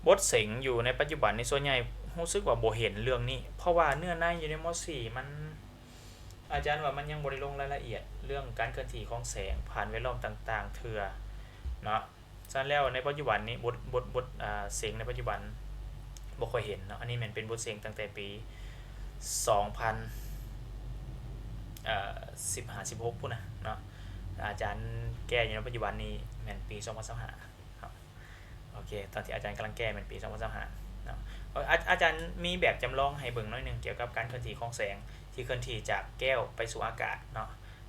ບົດເສັງຢູ່ໃນປັດຈຸບັນນີ້ ສ່ວນໃຫຍ່ຮູ້ສຶກວ່າບໍ່ເຫັນເລື່ອງນີ້ ເພາະວ່າເນື້ອໃນຢູ່ໃນ ມໍສີ່ ມັນ ອາຈານວ່າມັນຍັງບໍ່ໄດ້ລົງລາຍລະອຽດເລື່ອງການເຄື່ອນທີ່ຂອງແສງຜ່ານແວດລ້ອມຕ່າງໆເທື່ອເນາະ. ສະນັ້ນແລ້ວໃນປັດຈຸບັນນີ້ ບົດ ບົດ ບົດ ອາ ເສັງໃນປັດຈຸບັນບໍ່ຄ່ອຍເຫັນເນາະ. ອັນນີ້ແມ່ນເປັນບົດເສັງຕັ້ງແຕ່ປີສອງພັນ ເອີ ສິບຫ້າ ສິບຫົກພຸ້ນນະເນາະ, ອາຈານແກ້ຢູ່ໃນປັດຈຸບັນນີ້ແມ່ນປີສອງພັນຊາວຫ້າເນາະ. ໂອ ໂອເຄ ຕອນທີ່ອາຈານກຳລັງແກ້ແມ່ນປີສອງພັນຊາວຫ້າເນາະ. ອາ ອາຈານມີແບບຈຳລອງໃຫ້ເບິ່ງໜ້ອຍໜຶ່ງ ກ່ຽວກັບການເຄື່ອນທີ່ຂອງແສງທີ່ເຄື່ອນທີ່ຈາກແກ້ວໄປສູ່ອາກາດເນາະ.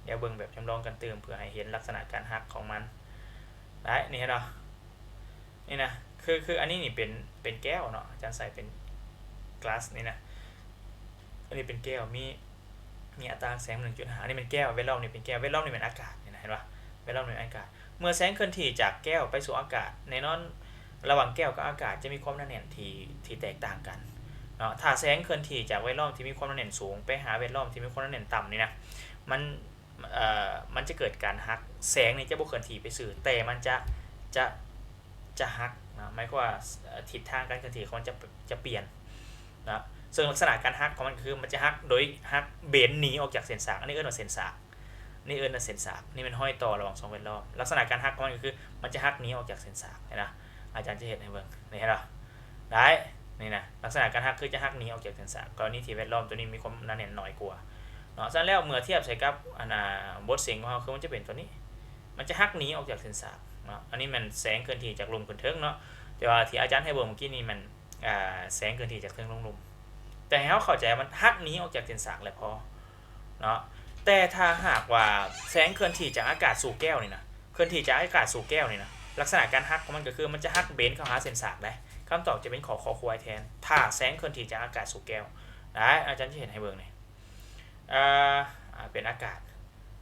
ດຽວເບິ່ງແບບຈຳລອງກັນຕື່ມ ເພື່ອໃຫ້ເຫັນລັກສະນະການຫັກຂອງມັນ. ໄດ້ ນີ້ເຫັນບໍ່? ນີ້ນະ ຄື ຄືອັນນີ້ນີ້ເປັນ ເປັນແກ້ວເນາະ, ອາຈານໃສ່ເປັນ glass ນີ້ນະ. ອັນນີ້ເປັນແກ້ວ ມີ ມີອັດຕາແສງໜຶ່ງຈຸດຫ້າ. ອັນນີ້ແມ່ນແກ້ວ, ແວດລ້ອມນີ້ເປັນແກ້ວ, ແວດລ້ອມນີ້ແມ່ນອາກາດ ນີ້ນະ ເຫັນບໍ່? ແວດລ້ອມນີ້ແມ່ນອາກາດ. ເມື່ອແສງເຄື່ອນທີ່ຈາກແກ້ວໄປສູ່ອາກາດ, ແນ່ນອນ ລະຫວ່າງແກ້ວກັບອາກາດຈະມີຄວາມໜາແໜ້ນທີ່ ທີ່ແຕກຕ່າງກັນເນາະ. ຖ້າແສງເຄື່ອນທີ່ຈາກແວດລ້ອມທີ່ມີຄວາມໜາແໜ້ນສູງໄປຫາແວດລ້ອມທີ່ມີຄວາມໜາແໜ້ນຕ່ຳນີ້ນະ ມັນ ເອີ ມັນຈະເກີດການຫັກ. ແສງນີ້ຈະບໍ່ເຄື່ອນທີ່ໄປຊື່ ແຕ່ມັນຈະ ຈະ ຈະຫັກນະ, ໝາຍຄວາມວ່າ ເອີ ທິດທາງການເຄື່ອນທີ່ຂອງມັນຈະ ຈະປ່ຽນນະ. ເຊິ່ງລັກສະນະການຫັກຂອງມັນກໍຄື ມັນຈະຫັກໂດຍຫັກເບນໜີອອກຈາກເສັ້ນສາກ, ອັນນີ້ເອີ້ນວ່າເສັ້ນສາກ. ນີ້ເອີ້ນວ່າເສັ້ນສາກ, ນີ້ແມ່ນຮອຍຕໍ່ລະຫວ່າງສອງແວດລ້ອມ. ລັກສະນະການຫັກຂອງມັນກໍຄື ມັນຈະຫັກໜີອອກຈາກເສັ້ນສາກ. ເຫັນບໍ່? ອາຈານຈະເຮັດໃຫ້ເບິ່ງ ນີ້ເຫັນບໍ່? ໄດ້ ນີ້ນະ ລັກສະນະການຫັກຄືຈະຫັກໜີອອກຈາກເສັ້ນສາກ ກໍລະນີທີ່ແວດລ້ອມຕົວນີ້ມີຄວາມໜາແໜ້ນໜ້ອຍກວ່າເນາະ. ສະນັ້ນແລ້ວ ເມື່ອທຽບໃສ່ກັບ ອັນ ອ່າ ບົດເສັງຂອງເຮົາ ຄືມັນຈະເປັນຕົວນີ້ ມັນຈະຫັກໜີອອກຈາກເສັ້ນສາກເນາະ. ອັນນີ້ແມ່ນແສງເຄື່ອນທີ່ຈາກລຸ່ມຂຶ້ນເທິງເນາະ, ແຕ່ວ່າທີ່ອາຈານໃຫ້ເບິ່ງເມື່ອກີ້ນີ້ແມ່ນ ອ່າ ແສງເຄື່ອນທີ່ຈາກເທິງລົງລຸ່ມ. ແຕ່ໃຫ້ເຮົາເຂົ້າໃຈວ່າມັນຫັກໜີອອກຈາກເສັ້ນສາກແລ້ວພໍເນາະ. ແຕ່ຖ້າຫາກວ່າແສງເຄື່ອນທີ່ຈາກອາກາດສູ່ແກ້ວນີ້ນະ, ເຄື່ອນທີ່ຈາກອາກາດສູ່ແກ້ວນີ້ນະ, ລັກສະນະການຫັກຂອງມັນກໍຄື ມັນຈະຫັກເບນເຂົ້າຫາເສັ້ນສາກໄດ໋. ຄຳຕອບຈະເປັນ ຂ ຄ ຄວາຍແທນ ຖ້າແສງເຄື່ອນທີ່ຈາກອາກາດສູ່ແກ້ວ. ໄດ້ ອາຈານຈະເຮັດໃຫ້ເບິ່ງນີ້ ເອີ ເປັນອາກາດ,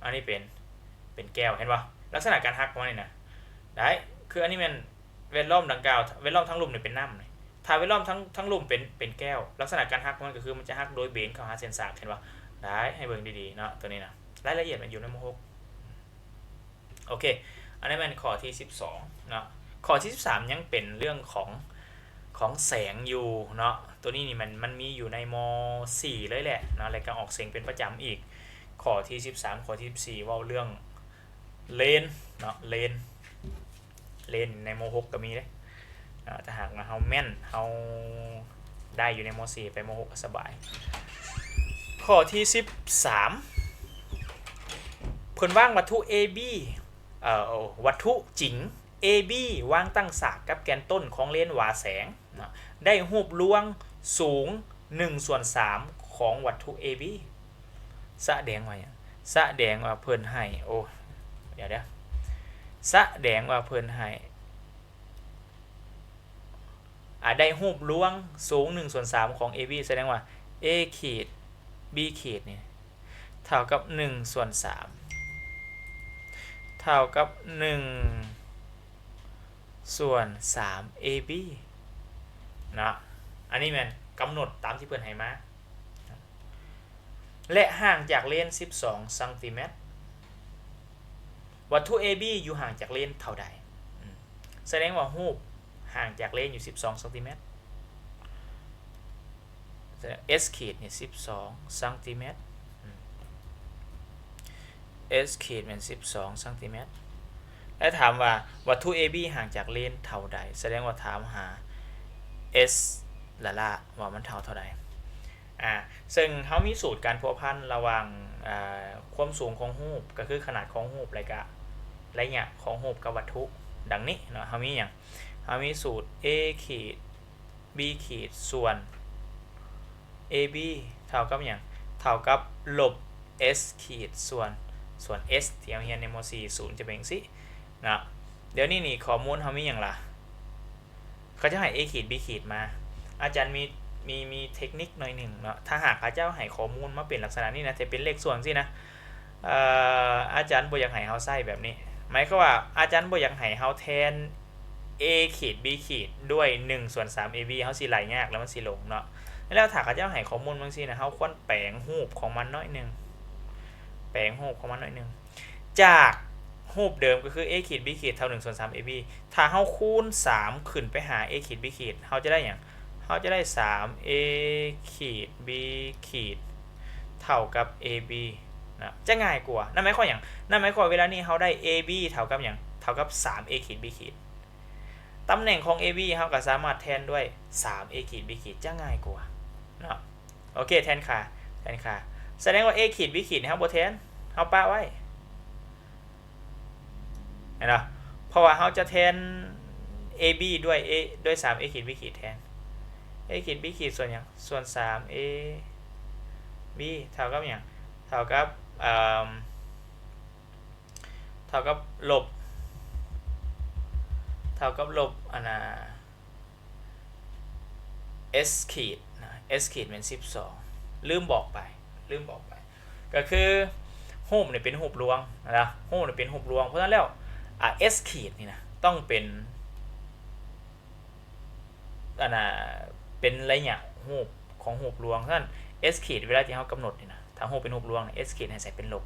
ອັນນີ້ເປັນ ເປັນແກ້ວ ເຫັນບໍ່? ລັກສະນະການຫັກຂອງມັນນີ້ນະ ໄດ້ ຄືອັນນີ້ແມ່ນແວດລ້ອມດັ່ງກ່າວ, ແວດລ້ອມທັງລຸ່ມນີ້ເປັນນ້ຳນີ້. ຖ້າແວດລ້ອມທັງ ທັງລຸ່ມເປັນ ເປັນແກ້ວ, ລັກສະນະການຫັກຂອງມັນກໍຄື ມັນຈະຫັກໂດຍເບນເຂົ້າຫາເສັ້ນສາກ ເຫັນບໍ່? ໄດ້ ໃຫ້ເບິ່ງດີໆເນາະ ຕົວນີ້ນະ ລາຍລະອຽດມັນຢູ່ໃນມໍຫົກ. ໂອເຄ ອັນນັ້ນແມ່ນຂໍ້ທີສິບສອງເນາະ. ຂໍ້ທີສິບສາມຍັງເປັນເລື່ອງຂອງ ຂອງແສງຢູ່ເນາະ. ຕົວນີ້ນີ້ມັນ ມັນມີຢູ່ໃນ ມ.ສີ່ ເລີຍແຫຼະເນາະ ແລະກໍອອກເສັງເປັນປະຈຳອີກ. ຂໍ້ທີສິບສາມ ຂໍ້ທີສິບສີ່ ເວົ້າເລື່ອງເລນເນາະ, ເລນ ເລນໃນ ມ.ຫົກ ກໍມີເດ້ເນາະ. ຖ້າຫາກວ່າເຮົາແມ່ນ ເຮົາໄດ້ຢູ່ໃນ ມ.ສີ່ ໄປ ມ.ຫົກ ກໍສະບາຍ. ຂໍ້ທີສິບສາມ ເພິ່ນວາງວັດຖຸ ເອ ບີ ເອີ ວັດຖຸຈິງ ເອ ບີ ວາງຕັ້ງສາກກັບແກນຕົ້ນຂອງເລນຫວາແສງເນາະ ໄດ້ຮູບລວງສູງໜຶ່ງສ່ວນສາມຂອງວັດຖຸ ເອ ບີ. ສະແດງວ່າຫຍັງ? ສະແດງວ່າເພິ່ນໃຫ້ ໂອ້ ດຽວໆ ສະແດງວ່າເພິ່ນໃຫ້ ອາ ໄດ້ຮູບລວງສູງໜຶ່ງສ່ວນສາມຂອງ ເອ ບີ ສະແດງວ່າ A ຂີດ B ຂີດນີ້ ເທົ່າກັບໜຶ່ງສ່ວນສາມ ເທົ່າກັບໜຶ່ງສ່ວນສາມ ເອ ບີ ເນາະ. ອັນນີ້ແມ່ນກຳນົດຕາມທີ່ເພິ່ນໃຫ້ມາ ແລະ ຫ່າງຈາກເລນສິບສອງຊັງຕີແມັດ. ວັດຖຸ ເອ ບີ ຢູ່ຫ່າງຈາກເລນເທົ່າໃດ? ອືມ ສະແດງວ່າຮູບຫ່າງຈາກເລນຢູ່ສິບສອງຊັງຕີແມັດ. S ຂີດນີ້ສິບສອງຊັງຕີແມັດ. ອືມ S ຂີດແມ່ນສິບສອງຊັງຕີແມັດ ແລະ ຖາມວ່າວັດຖຸ ເອ ບີ ຫ່າງຈາກເລນເທົ່າໃດ? ສະແດງວ່າຖາມຫາ S ລະລະ ວ່າມັນເທົ່າເທົ່າໃດ. ອາ ເຊິ່ງເຮົາມີສູດການພົວພັນລະຫວ່າງ ອາ ຄວາມສູງຂອງຮູບ ກໍຄືຂະໜາດຂອງຮູບ ແລະ ກະໄລຍະຂອງຮູບກັບວັດຖຸ ດັ່ງນີ້ເນາະ. ເຮົາມີຫຍັງ? ເຮົາມີສູດ A ຂີດ B ຂີດ ສ່ວນ AB ເທົ່າກັບຫຍັງ? ເທົ່າກັບລົບ S ຂີດ ສ່ວນ ສ່ວນ S ທີ່ເຮົາຮຽນໃນ ມ.ສີ່ ສູດຈະເປັນຈັ່ງຊີ້ເນາະ. ດຽວນີ້ນີ້ຂໍ້ມູນເຮົາມີຫຍັງລະ? ເຂົາເຈົ້າໃຫ້ A ຂີດ B ຂີດມາ. ອາຈານມີ ມີ ມີເທັກນິກໜ້ອຍໜຶ່ງເນາະ. ຖ້າຫາກເຂົາເຈົ້າໃຫ້ຂໍ້ມູນມາເປັນລັກສະນະນີ້ນະ, ແຕ່ເປັນເລກສ່ວນຊີ້ນະ, ເອີ ອາຈານບໍ່ຢາກໃຫ້ເຮົາໃຊ້ແບບນີ້. ໝາຍຄວາມວ່າອາຈານບໍ່ຢາກໃຫ້ເຮົາແທນ A ຂີດ B ຂີດ ດ້ວຍໜຶ່ງສ່ວນສາມ AB ເຮົາຊິໄລ່ຍາກ ແລ້ວມັນຊິຫຼົງເນາະ. ແລ້ວຖ້າເຂົາເຈົ້າໃຫ້ຂໍ້ມູນມາຈັ່ງຊີ້ນະ, ເຮົາຄວນແປງຮູບຂອງມັນໜ້ອຍໜຶ່ງ, ແປງຮູບຂອງມັນໜ້ອຍໜຶ່ງ. ຈາກຮູບເດີມກໍຄື A ຂີດ B ຂີດ ເທົ່າໜຶ່ງສ່ວນສາມ AB. ຖ້າເຮົາຄູນສາມຂຶ້ນໄປຫາ A ຂີດ B ຂີດ ເຮົາຈະໄດ້ຫຍັງ? ເຮົາຈະໄດ້ສາມ A ຂີດ B ຂີດ ເທົ່າກັບ AB ນະ, ຈະງ່າຍກວ່າ. ນັ້ນໝາຍຄວາມຫຍັງ? ນັ້ນໝາຍຄວາມວ່າເວລານີ້ເຮົາໄດ້ AB ເທົ່າກັບຫຍັງ? ເທົ່າກັບສາມ A ຂີດ B ຂີດ. ຕຳແໜ່ງຂອງ AB ເຮົາກໍສາມາດແທນດ້ວຍສາມ A ຂີດ B ຂີດ ຈະງ່າຍກວ່າເນາະ. ໂອເຄ ແທນຄ່າ ແທນຄ່າ. ສະແດງວ່າ A ຂີດ B ຂີດ ນີ້ເຮົາບໍ່ແທນ, ເຮົາປະໄວ້. ເຫັນບໍ່? ເພາະວ່າເຮົາຈະແທນ ເອບີດ້ວຍ A ດ້ວຍສາມ A ຂີດ B ຂີດແທນ A ຂີດ B ຂີດສ່ວນຫຍັງ? ສ່ວນສາມ A B ເທົ່າກັບຫຍັງ? ເທົ່າກັບ ເອີ່ມ ເທົ່າກັບລົບ ເທົ່າກັບລົບ ອັນນ່າ S ຂີດນະ S ຂີດແມ່ນສິບສອງ ລືມບອກໄປ ລືມບອກໄປ ກໍຄືຮູບນີ້ເປັນຮູບລວງນະ ຮູບນີ້ເປັນຮູບລວງ ເພາະສະນັ້ນແລ້ວ ອາ S ຂີດນີ້ນະ ຕ້ອງເປັນ ອັນນ່າ ເປັນໄລຍະຮູບຂອງຮູບລວງ. ສະນັ້ນ S ຂີດ ເວລາທີ່ເຮົາກຳນົດນີ້ນະ ຖ້າຮູບເປັນຮູບລວງນີ້ S ຂີດ ໃຫ້ໃສ່ເປັນລົບ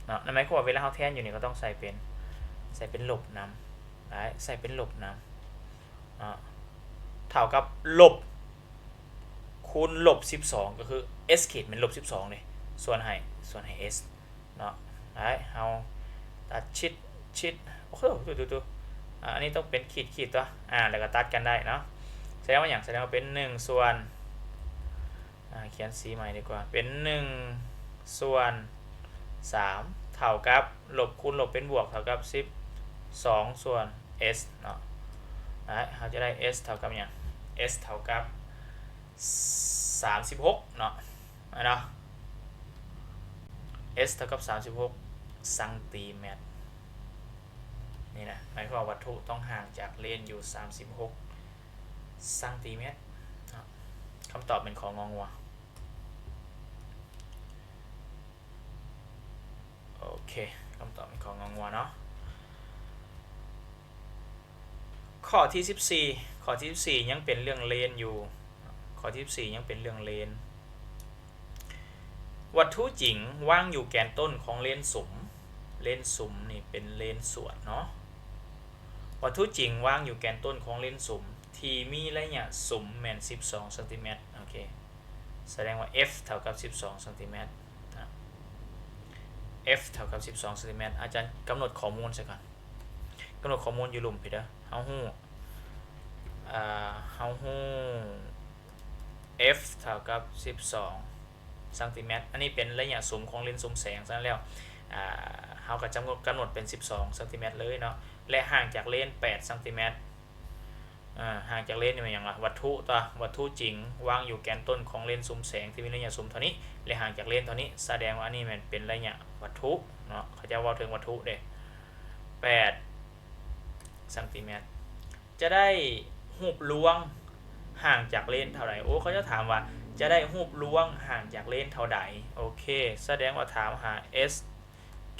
ເນາະ. ນັ້ນໝາຍຄວາມວ່າເວລາເຮົາແທນຢູ່ນີ້ ກໍຕ້ອງໃສ່ເປັນ ໃສ່ເປັນລົບນຳ ໃສ່ເປັນລົບນຳເນາະ ເທົ່າກັບລົບ ຄູນລົບສິບສອງ ກໍຄື S ຂີດ ແມ່ນລົບສິບສອງເດ້ ສ່ວນໃຫ້ ສ່ວນໃຫ້ S ເນາະ. ໄດ້ ເຮົາຕັດຊິດ ຊິດ ໂອ້ໂຫ ດູໆໆ ອາ ອັນນີ້ຕ້ອງເປັນຂີດ ຂີດຕົວະ ອາ ແລ້ວກໍຕັດກັນໄດ້ເນາະ. ສະແດງວ່າຫຍັງ? ສະແດງວ່າເປັນໜຶ່ງສ່ວນ ອາ ຂຽນສີໃໝ່ດີກວ່າ ເປັນໜຶ່ງສ່ວນສາມ ເທົ່າກັບ ລົບຄູນລົບເປັນບວກ ເທົ່າກັບສິບສອງສ່ວນ S ເນາະ. ອາ ເຮົາຈະໄດ້ S ເທົ່າກັບຫຍັງ? S ເທົ່າກັບ ສາມສິບຫົກເນາະ ແມ່ນບໍ່? S ເທົ່າກັບສາມສິບຫົກຊັງຕີແມັດ. ນີ້ນະ ໝາຍຄວາມວ່າວັດຖຸຕ້ອງຫ່າງຈາກເລນຢູ່ສາມສິບຫົກຊັງຕີແມັດເນາະ. ຄຳຕອບແມ່ນ ຂ ງ ງົວ. ໂອເຄ ຄຳຕອບແມ່ນ ຂ ງ ງົວເນາະ. ຂໍ້ທີສິບສີ່ ຂໍ້ທີສິບສີ່ຍັງເປັນເລື່ອງເລນຢູ່ ຂໍ້ທີສິບສີ່ຍັງເປັນເລື່ອງເລນ. ວັດຖຸຈິງວາງຢູ່ແກນຕົ້ນຂອງເລນສຸມ ເລນສຸມນີ້ເປັນເລນສວນເນາະ. ວັດຖຸຈິງວາງຢູ່ແກນຕົ້ນຂອງເລນສຸມ ທີ່ມີໄລຍະສຸມແມ່ນສິບສອງຊັງຕີແມັດ. ໂອເຄ ສະແດງວ່າ F ເທົ່າກັບສິບສອງຊັງຕີແມັດນະ F ເທົ່າກັບສິບສອງຊັງຕີແມັດ. ອາຈານກຳນົດຂໍ້ມູນໃສ່ກ່ອນ ກຳນົດຂໍ້ມູນຢູ່ລຸ່ມພີ້ເດີ. ເຮົາຮູ້ ເຮົາຮູ້ F ເທົ່າກັບສິບສອງຊັງຕີແມັດ. ອັນນີ້ເປັນໄລຍະສຸມຂອງເລນສຸມແສງ. ສະນັ້ນແລ້ວ ເຮົາກໍຈະກຳນົດເປັນສິບສອງຊັງຕີແມັດເລີຍເນາະ ແລະ ຫ່າງຈາກເລນແປດຊັງຕີແມັດ. ອາ ຫ່າງຈາກເລນນີ້ແມ່ນຫຍັງລະ? ວັດຖຸຕົວະ ວັດຖຸຈິງວາງຢູ່ແກນຕົ້ນຂອງເລນສຸມແສງທີ່ມີໄລຍະສຸມເທົ່ານີ້ ແລະ ຫ່າງຈາກເລນເທົ່ານີ້ ສະແດງວ່າອັນນີ້ແມ່ນເປັນໄລຍະວັດຖຸເນາະ. ເຂົາເຈົ້າເວົ້າເຖິງວັດຖຸເດ້ ແປດຊັງຕີແມັດ. ຈະໄດ້ຮູບລວງຫ່າງຈາກເລນເທົ່າໃດ? ໂອ້ ເຂົາເຈົ້າຖາມວ່າຈະໄດ້ຮູບລວງຫ່າງຈາກເລນເທົ່າໃດ? ໂອເຄ ສະແດງວ່າຖາມຫາ S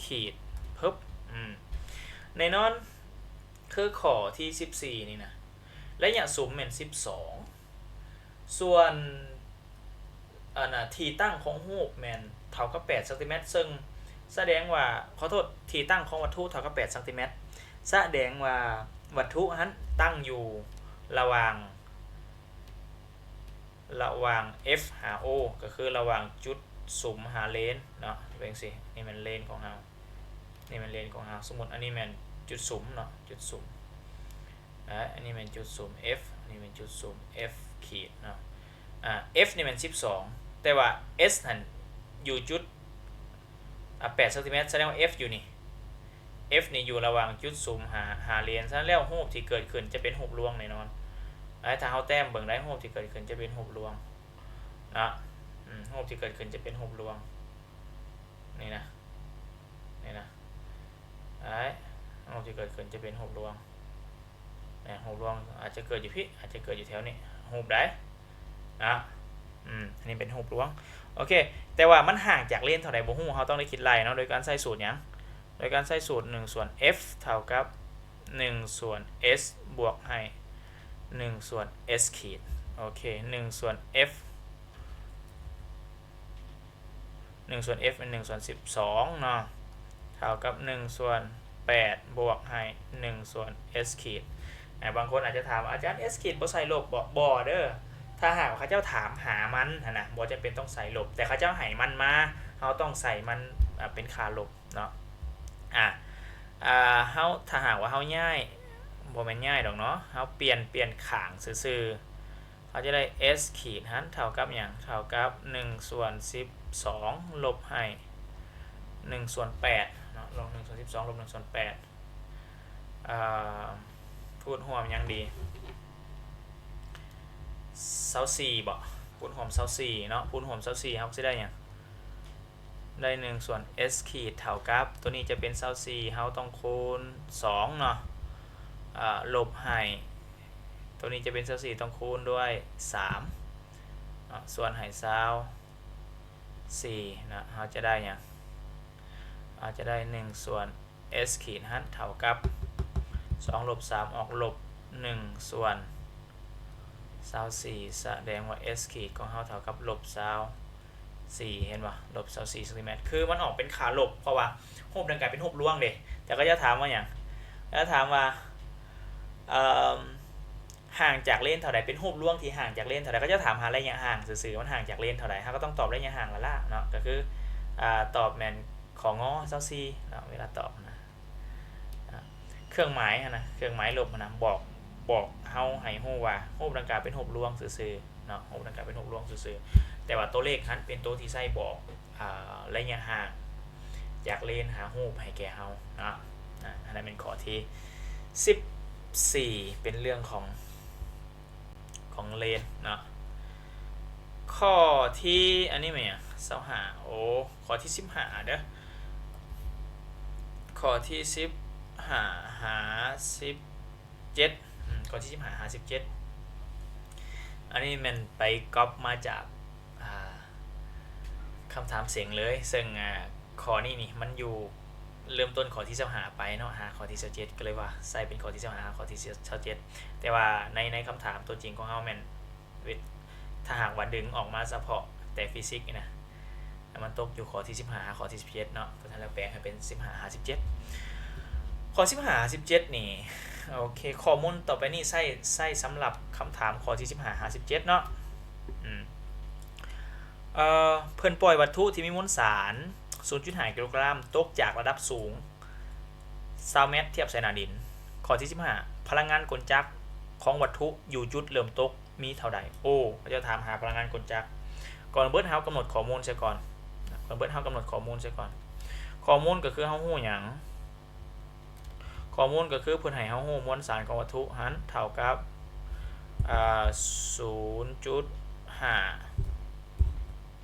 ຂີດ ປຶບ ອືມ ແນ່ນອນ ຄືຂໍ້ທີສິບສີ່ນີ້ນະ ໄລຍະສຸມແມ່ນສິບສອງ ສ່ວນ ອັນນ່າ ທີ່ຕັ້ງຂອງຮູບແມ່ນເທົ່າກັບແປດຊັງຕີແມັດ ເຊິ່ງສະແດງວ່າ ຂໍໂທດ ທີ່ຕັ້ງຂອງວັດຖຸເທົ່າກັບແປດຊັງຕີແມັດ ສະແດງວ່າວັດຖຸຫັ້ນຕັ້ງຢູ່ລະຫວ່າງ ລະຫວ່າງ F ຫາ O ກໍຄືລະຫວ່າງຈຸດສຸມຫາເລນເນາະ. ເບິ່ງຊີ້ ນີ້ແມ່ນເລນຂອງເຮົາ ນີ້ແມ່ນເລນຂອງເຮົາ. ສົມມຸດອັນນີ້ແມ່ນຈຸດສຸມເນາະ ຈຸດສຸມ ແລະ ອັນນີ້ແມ່ນຈຸດສຸມ F ອັນນີ້ແມ່ນຈຸດສຸມ F ຂີດເນາະ. ອາ F ນີ້ແມ່ນສິບສອງ ແຕ່ວ່າ S ຫັ້ນຢູ່ຈຸດ ອາ ແປດຊັງຕີແມັດ ສະແດງວ່າ F ຢູ່ນີ້ F ນີ້ຢູ່ລະຫວ່າງຈຸດສຸມຫາ ຫາເລນ. ສະນັ້ນແລ້ວ ຮູບທີ່ເກີດຂຶ້ນຈະເປັນຮູບລວງແນ່ນອນ. ແລະ ຖ້າເຮົາແຕ້ມເບິ່ງໄດ້ ຮູບທີ່ເກີດຂຶ້ນຈະເປັນຮູບລວງເນາະ. ອືມ ຮູບທີ່ເກີດຂຶ້ນຈະເປັນຮູບລວງ ນີ້ນະ ນີ້ນະ ໄອ້ ຮູບທີ່ເກີດຂຶ້ນຈະເປັນຮູບລວງ. ແມ່ນຮູບລວງອາດຈະເກີດຢູ່ພີ້ ອາດຈະເກີດຢູ່ແຖວນີ້ ຮູບໃດນະ. ອືມ ອັນນີ້ເປັນຮູບລວງ. ໂອເຄ ແຕ່ວ່າມັນຫ່າງຈາກເລນເທົ່າໃດບໍ່ຮູ້ ເຮົາຕ້ອງໄດ້ຄິດໄລ່ເນາະ ໂດຍການໃຊ້ສູດຫຍັງ? ໂດຍການໃຊ້ສູດ ໜຶ່ງສ່ວນ F ເທົ່າກັບ ໜຶ່ງສ່ວນ S ບວກໃຫ້ ໜຶ່ງສ່ວນ S ຂີດ. ໂອເຄ ໜຶ່ງສ່ວນ F ໜຶ່ງສ່ວນ F ແມ່ນ ໜຶ່ງສ່ວນສິບສອງເນາະ ເທົ່າກັບ ໜຶ່ງສ່ວນແປດ ບວກໃຫ້ ໜຶ່ງສ່ວນ S ຂີດ. ອາ ບາງຄົນອາດຈະຖາມວ່າ ອາຈານ S ຂີດບໍ່ໃສ່ລົບບໍ? ບໍ່ເດີ ຖ້າຫາກວ່າເຂົາເຈົ້າຖາມຫາມັນຫັ້ນນະ ບໍ່ຈຳເປັນຕ້ອງໃສ່ລົບ ແຕ່ເຂົາເຈົ້າໃຫ້ມັນມາ ເຮົາຕ້ອງໃສ່ມັນ ອາ ເປັນຄ່າລົບເນາະ. ອາ ອາ ເຮົາ ຖ້າຫາກວ່າເຮົາຍ້າຍ ບໍ່ແມ່ນຍ້າຍດອກເນາະ ເຮົາປ່ຽນ ປ່ຽນຂ້າງຊື່ໆ ເຮົາຈະໄດ້ S ຂີດຫັ້ນເທົ່າກັບຫຍັງ? ເທົ່າກັບ ໜຶ່ງສ່ວນສິບສອງ ລົບໃຫ້ ໜຶ່ງສ່ວນແປດເນາະ ລົບ ໜຶ່ງສ່ວນສິບສອງ ລົບ ໜຶ່ງສ່ວນແປດ. ເອີ່ມ ຄູນຮ່ວມຫຍັງດີ? ຊາວສີ່ບໍ? ຄູນຮ່ວມຊາວສີ່ເນາະ, ຄູນຮ່ວມຊາວສີ່ ເຮົາຊິໄດ້ຫຍັງ? ໄດ້ໜຶ່ງສ່ວນ S ຂີດເທົ່າກັບ ຕົວນີ້ຈະເປັນຊາວສີ່ ເຮົາຕ້ອງຄູນສອງເນາະ, ອາ ລົບໃຫ້ ຕົວນີ້ຈະເປັນຊາວສີ່ ຕ້ອງຄູນດ້ວຍສາມເນາະ, ສ່ວນໃຫ້ຊາວສີ່ເນາະ, ເຮົາຈະໄດ້ຫຍັງ? ເຮົາຈະໄດ້ໜຶ່ງສ່ວນ S ຂີດຫັ້ນເທົ່າກັບ ສອງລົບສາມ ອອກລົບໜຶ່ງສ່ວນຊາວສີ່ ສະແດງວ່າ S ຂີດຂອງເຮົາເທົ່າກັບລົບຊາວສີ່ ເຫັນບໍ່? ລົບຊາວສີ່ຊັງຕີແມັດ ຄືມັນອອກເປັນຄ່າລົບ ເພາະວ່າຮູບດັ່ງກ່າວເປັນຮູບລວງເດ້. ແຕ່ເຂົາເຈົ້າຖາມວ່າຫຍັງ? ເຂົາເຈົ້າຖາມວ່າ ເອີ່ມ ຫ່າງຈາກເລນເທົ່າໃດ? ເປັນຮູບລວງທີ່ຫ່າງຈາກເລນເທົ່າໃດ? ເຂົາເຈົ້າຖາມຫາໄລຍະຫ່າງຊື່ໆ ມັນຫ່າງຈາກເລນເທົ່າໃດ? ເຮົາກໍຕ້ອງຕອບໄລຍະຫ່າງລະລະເນາະ, ກໍຄື ອາ ຕອບແມ່ນ ຂ ງ ຊາວສີ່ເນາະ ເວລາຕອບນະ. ອາ ເຄື່ອງໝາຍຫັ້ນນະ ເຄື່ອງໝາຍລົບຫັ້ນນະ ບອກ ບອກເຮົາໃຫ້ຮູ້ວ່າຮູບດັ່ງກ່າວເປັນຮູບລວງຊື່ໆເນາະ, ຮູບດັ່ງກ່າວເປັນຮູບລວງຊື່ໆ ແຕ່ວ່າຕົວເລກຫັ້ນເປັນຕົວທີ່ໃຊ້ບອກ ອາ ໄລຍະຫ່າງຈາກເລນຫາຮູບໃຫ້ແກ່ເຮົາເນາະ. ອາ ອັນນັ້ນແມ່ນຂໍ້ທີສິບສີ່ ເປັນເລື່ອງຂອງ ຂອງເລນເນາະ. ຂໍ້ທີ ອັນນີ້ແມ່ນຫຍັງ? ຊາວຫ້າ ໂອ້ ຂໍ້ທີສິບຫ້າເດີ, ຂໍ້ທີສິບຫ້າຫາສິບເຈັດ ອືມ ຂໍ້ທີສິບຫ້າຫາສິບເຈັດ ອັນນີ້ແມ່ນໄປກັອບມາຈາກ ອາ ຄຳຖາມເສັງເລີຍ, ເຊິ່ງ ອາ ຂໍ້ນີ້ນີ້ມັນຢູ່ເລີ່ມຕົ້ນຂໍ້ທີຊາວຫ້າໄປເນາະ ຫາຂໍ້ທີຊາວເຈັດ ກໍເລີຍວ່າໃສ່ເປັນຂໍ້ທີຊາວຫ້າ ຂໍ້ທີຊາວເຈັດ ແຕ່ວ່າໃນ ໃນຄຳຖາມຕົວຈິງຂອງເຮົາແມ່ນ ວິ ຖ້າຫາກວ່າດຶງອອກມາສະເພາະແຕ່ຟີຊິກນີ້ນະ ແລ້ວມັນຕົກຢູ່ຂໍ້ທີສິບຫ້າຫາຂໍ້ທີສິບເຈັດເນາະ, ເພິ່ນເລີຍແປງໃຫ້ເປັນສິບຫ້າຫາສິບເຈັດ. ຂໍ້ສິບຫ້າຫາສິບເຈັດນີ້ ໂອເຄ ຂໍ້ມູນຕໍ່ໄປນີ້ໃຊ້ ໃຊ້ສຳລັບຄຳຖາມຂໍ້ທີສິບຫ້າຫາສິບເຈັດເນາະ. ອືມ ເອີ່ ເພິ່ນປ່ອຍວັດຖຸທີ່ມີມວນສານສູນຈຸດຫ້າກິໂລກຣາມ ຕົກຈາກລະດັບສູງຊາວແມັດທຽບໃສ່ໜ້າດິນ. ຂໍ້ທີສິບຫ້າ ພະລັງງານກົນຈັກຂອງວັດຖຸຢູ່ຈຸດເລີ່ມຕົກມີເທົ່າໃດ? ໂອ້ ເຂົາເຈົ້າຖາມຫາພະລັງງານກົນຈັກ. ກ່ອນອື່ນເຮົາກຳນົດຂໍ້ມູນເສຍກ່ອນ, ກ່ອນອື່ນເຮົາກຳນົດຂໍ້ມູນເສຍກ່ອນ. ຂໍ້ມູນກໍຄືເຮົາຮູ້ຫຍັງ? ຂໍ້ມູນກໍຄືເພິ່ນໃຫ້ເຮົາຮູ້ມວນສານຂອງວັດຖຸຫັ້ນເທົ່າກັບ ອາ ສູນຈຸດຫ້າ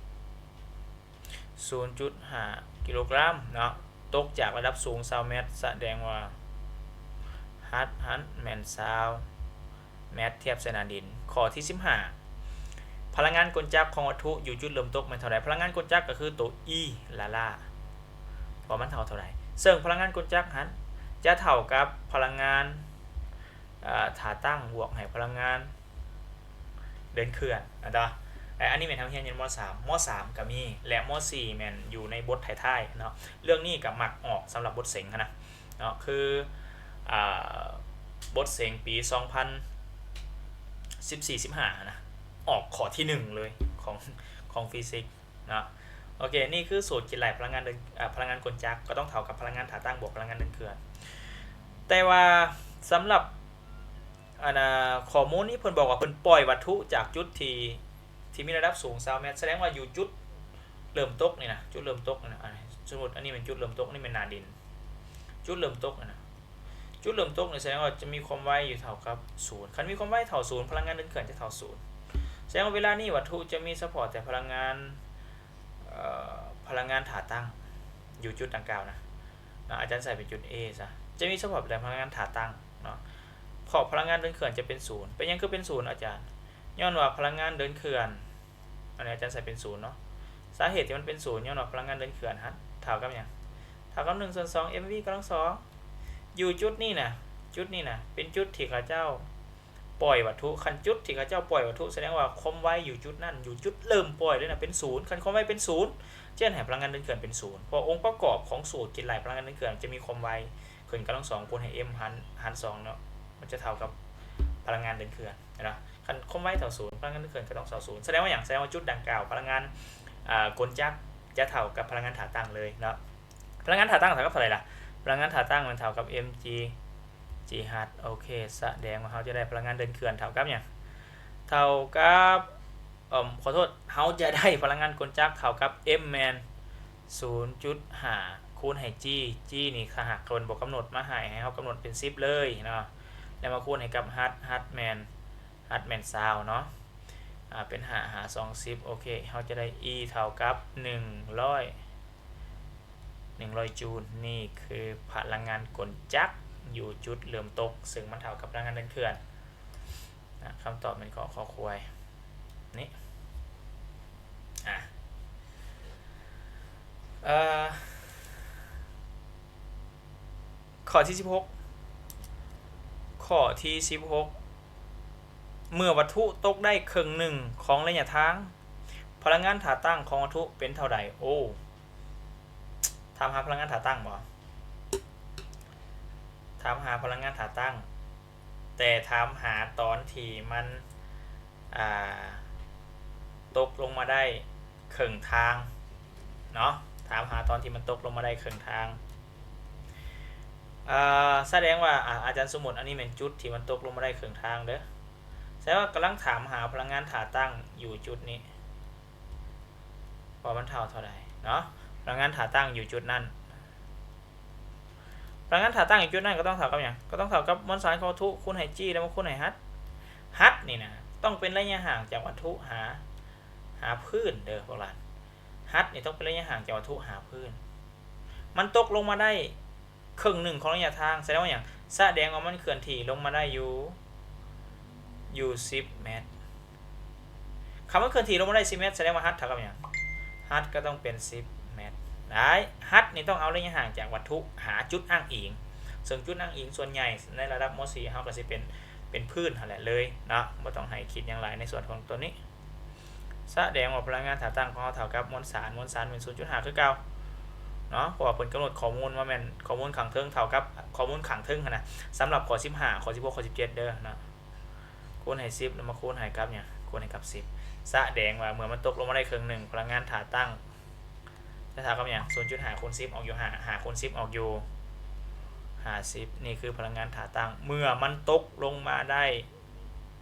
ສູນຈຸດຫ້າກິໂລກຣາມເນາະ, ຕົກຈາກລະດັບສູງຊາວແມັດ ສະແດງວ່າຮັດຫັ້ນແມ່ນຊາວແມັດທຽບໃສ່ໜ້າດິນ. ຂໍ້ທີສິບຫ້າ ພະລັງງານກົນຈັກຂອງວັດຖຸຢູ່ຈຸດເລີ່ມຕົກແມ່ນເທົ່າໃດ? ພະລັງງານກົນຈັກກໍຄືໂຕ E ລາລາ ວ່າມັນເທົ່າເທົ່າໃດ? ເຊິ່ງພະລັງງານກົນຈັກຫັ້ນຈະເທົ່າກັບພະລັງງານ ອາ ທ່າຕັ້ງບວກໃຫ້ພະລັງງານເດີນເຄື່ອນ ແມ່ນບໍ່? ແລະ ອັນນີ້ແມ່ນເຮົາຮຽນຢູ່ ມ.ສາມ ມ.ສາມ ກໍມີ ແລະ ມ.ສີ່ ແມ່ນຢູ່ໃນບົດທ້າຍໆເນາະ. ເລື່ອງນີ້ກໍມັກອອກສຳລັບບົດເສັງຫັ້ນນະເນາະ, ຄື ອາ ບົດເສັງປີສອງພັນສິບສີ່ ສິບຫ້ານະ ອອກຂໍ້ທີໜຶ່ງເລີຍຂອງ ຂອງຟີຊິກ ເນາະ. ໂອເຄ ນີ້ຄືສູດຄິດໄລ່ພະລັງງານເດີນ ອາ ພະລັງງານກົນຈັກ ກໍຕ້ອງເທົ່າກັບພະລັງງານທ່າຕັ້ງບວກພະລັງງານເດີນເຄື່ອນ. ແຕ່ວ່າສຳລັບ ອັນ ອາ ຂໍ້ມູນນີ້ເພິ່ນບອກວ່າເພິ່ນປ່ອຍວັດຖຸຈາກຈຸດທີ່ ທີ່ມີລະດັບສູງຊາວແມັດ, ສະແດງວ່າຢູ່ຈຸດເລີ່ມຕົກນີ້ນະ ຈຸດເລີ່ມຕົກນີ້ນະ ອາ ສົມມຸດອັນນີ້ແມ່ນຈຸດເລີ່ມຕົກ ອັນນີ້ແມ່ນໜ້າດິນ ຈຸດເລີ່ມຕົກນີ້ນະ ຈຸດເລີ່ມຕົກນີ້ສະແດງວ່າຈະມີຄວາມໄວຢູ່ເທົ່າກັບສູນ. ຄັນມີຄວາມໄວເທົ່າສູນ ພະລັງງານເດີນເຄື່ອນຈະເທົ່າສູນ. ສະແດງວ່າເວລານີ້ວັດຖຸຈະມີສະເພາະແຕ່ພະລັງງານ ເອີ ພະລັງງານທ່າຕັ້ງຢູ່ຈຸດດັ່ງກ່າວນະ ເນາະ, ອາຈານໃສ່ເປັນຈຸດ A ຊະ ຈະມີສະເພາະແຕ່ພະລັງງານທ່າຕັ້ງເນາະ, ເພາະພະລັງງານເດີນເຄື່ອນຈະເປັນສູນ. ເປັນຫຍັງຄືເປັນສູນອາຈານ? ຍ້ອນວ່າພະລັງງານເດີນເຄື່ອນ ອັນນີ້ອາຈານໃສ່ເປັນສູນເນາະ. ສາເຫດທີ່ມັນເປັນສູນ ຍ້ອນວ່າພະລັງງານເດີນເຄື່ອນຫັ້ນເທົ່າກັບຫຍັງ? ເທົ່າກັບໜຶ່ງສ່ວນສອງ mv ກຳລັງສອງ. ຢູ່ຈຸດນີ້ນະ ຈຸດນີ້ນະ ເປັນຈຸດທີ່ເຂົາເຈົ້າປ່ອຍວັດຖຸ. ຄັນຈຸດທີ່ເຂົາເຈົ້າປ່ອຍວັດຖຸ ສະແດງວ່າຄວາມໄວຢູ່ຈຸດນັ້ນ ຢູ່ຈຸດເລີ່ມປ່ອຍເລີຍນະ ເປັນສູນ. ຄັນຄວາມໄວເປັນສູນ ຈະເຮັດໃຫ້ພະລັງງານເດີນເຄື່ອນເປັນສູນ ເພາະອົງປະກອບຂອງສູດຄິດໄລ່ພະລັງງານເດີນເຄື່ອນຈະມີຄວາມໄວຂຶ້ນກຳລັງສອງຄູນໃຫ້ m ຫານ ຫານສອງເນາະ ມັນຈະເທົ່າກັບພະລັງງານເດີນເຄື່ອນເນາະ. ຄັນຄວາມໄວເທົ່າສູນ ພະລັງງານເດີນເຄື່ອນກໍຕ້ອງເທົ່າສູນ. ສະແດງວ່າຫຍັງ? ສະແດງວ່າຈຸດດັ່ງກ່າວ ພະລັງງານ ອາ ກົນຈັກຈະເທົ່າກັບພະລັງງານທ່າຕັ້ງເລີຍເນາະ. ພະລັງງານທ່າຕັ້ງເທົ່າກັບເທົ່າໃດລະ? ພະລັງງານທ່າຕັ້ງມັນເທົ່າກັບ mg Gh. ໂອເຄ ສະແດງວ່າເຮົາຈະໄດ້ພະລັງງານເດີນເຄື່ອນເທົ່າກັບຫຍັງ? ເທົ່າກັບ ເອີ່ມ ຂໍໂທດ ເຮົາຈະໄດ້ພະລັງງານກົນຈັກເທົ່າກັບ m ແມ່ນສູນຈຸດຫ້າຄູນໃຫ້ g, g ນີ້ຖ້າຫາກເພິ່ນບໍ່ກຳນົດມາໃຫ້ ໃຫ້ເຮົາກຳນົດເປັນສິບເລີຍເນາະ, ແລ້ວມາຄູນໃຫ້ກັບຮັດ ຮັດແມ່ນ ຮັດແມ່ນຊາວເນາະ ອາ ເປັນຫ້າ ຫ້າສອງສິບ ໂອເຄ ເຮົາຈະໄດ້ E ເທົ່າກັບໜຶ່ງຮ້ອຍ ໜຶ່ງຮ້ອຍຈູນ. ນີ້ຄືພະລັງງານກົນຈັກຢູ່ຈຸດເລີ່ມຕົກ ເຊິ່ງມັນເທົ່າກັບພະລັງງານເດີນເຄື່ອນນະ. ຄຳຕອບແມ່ນຂໍ້ ຄ ຄວາຍ ນີ້ ອາ ເອີ ຂໍ້ທີສິບຫົກ ຂໍ້ທີສິບຫົກ ເມື່ອວັດຖຸຕົກໄດ້ເຄິ່ງໜຶ່ງຂອງໄລຍະທາງ ພະລັງງານທ່າຕັ້ງຂອງວັດຖຸເປັນເທົ່າໃດ? ໂອ້ ຖາມຫາພະລັງງານທ່າຕັ້ງບໍ? ຖາມຫາພະລັງງານທ່າຕັ້ງ ແຕ່ຖາມຫາຕອນທີ່ມັນ ອ່າ ຕົກລົງມາໄດ້ເຄິ່ງທາງເນາະ ຖາມຫາຕອນທີ່ມັນຕົກລົງມາໄດ້ເຄິ່ງທາງ. ເອີ ສະແດງວ່າ ອາ ອາຈານສົມມຸດ ອັນນີ້ແມ່ນຈຸດທີ່ມັນຕົກລົງມາໄດ້ເຄິ່ງທາງເດີ. ສະແດງວ່າກຳລັງຖາມຫາພະລັງງານທ່າຕັ້ງຢູ່ຈຸດນີ້ ວ່າມັນເທົ່າເທົ່າໃດເນາະ ພະລັງງານທ່າຕັ້ງຢູ່ຈຸດນັ້ນ. ພະລັງງານທ່າຕັ້ງຢູ່ຈຸດນັ້ນກໍຕ້ອງເທົ່າກັບຫຍັງ? ກໍຕ້ອງເທົ່າກັບມວນສານຂອງວັດຖຸຄູນໃຫ້ຈີ ແລ້ວມາຄູນໃຫ້ຮັດ. ຮັດນີ້ນະ ຕ້ອງເປັນໄລຍະຫ່າງຈາກວັດຖຸຫາ ຫາພື້ນເດີພວກຫຼານ. ຮັດນີ້ຕ້ອງເປັນໄລຍະຫ່າງຈາກວັດຖຸຫາພື້ນ. ມັນຕົກລົງມາໄດ້ເຄິ່ງໜຶ່ງຂອງໄລຍະທາງ ສະແດງວ່າຫຍັງ? ສະແດງວ່າມັນເຄື່ອນທີ່ລົງມາໄດ້ຢູ່ ຢູ່ສິບແມັດ. ຄຳວ່າເຄື່ອນທີ່ລົງມາໄດ້ສິບແມັດ ສະແດງວ່າຮັດເທົ່າກັບຫຍັງ? ຮັດກໍຕ້ອງເປັນສິບແມັດ. ໄດ້ ຮັດນີ້ຕ້ອງເອົາໄລຍະຫ່າງຈາກວັດຖຸຫາຈຸດອ້າງອີງ ເຊິ່ງຈຸດອ້າງອີງສ່ວນໃຫຍ່ໃນລະດັບ ມໍສີ່ ເຮົາກໍຊິເປັນ ເປັນພື້ນຫັ້ນແຫຼະເລີຍເນາະ ບໍ່ຕ້ອງໃຫ້ຄິດຫຍັງຫຼາຍໃນສ່ວນຂອງຕົວນີ້. ສະແດງວ່າພະລັງງານທ່າຕັ້ງຂອງເຮົາເທົ່າກັບມວນສານ ມວນສານແມ່ນສູນຈຸດຫ້າຄືເກົ່າເນາະ ເພາະວ່າເພິ່ນກຳນົດຂໍ້ມູນມາແມ່ນຂໍ້ມູນຂ້າງເທິງເທົ່າກັບຂໍ້ມູນຂ້າງເທິງຫັ້ນນະ. ສຳລັບຂໍ້ສິບຫ້າ ຂໍ້ສິບຫົກ ຂໍ້ສິບເຈັດເດີເນາະ ຄູນໃຫ້ສິບ ແລ້ວມາຄູນໃຫ້ກັບຫຍັງ? ຄູນໃຫ້ກັບສິບ. ສະແດງວ່າເມື່ອມັນຕົກລົງມາໄດ້ເຄິ່ງໜຶ່ງ ພະລັງງານທ່າຕັ້ງຈະເທົ່າກັບຫຍັງ? ສູນຈຸດຫ້າຄູນສິບອອກຢູ່ຫ້າ ຫ້າຄູນສິບອອກຢູ່ຫ້າສິບ. ນີ້ຄືພະລັງງານທ່າຕັ້ງເມື່ອມັນຕົກລົງມາໄດ້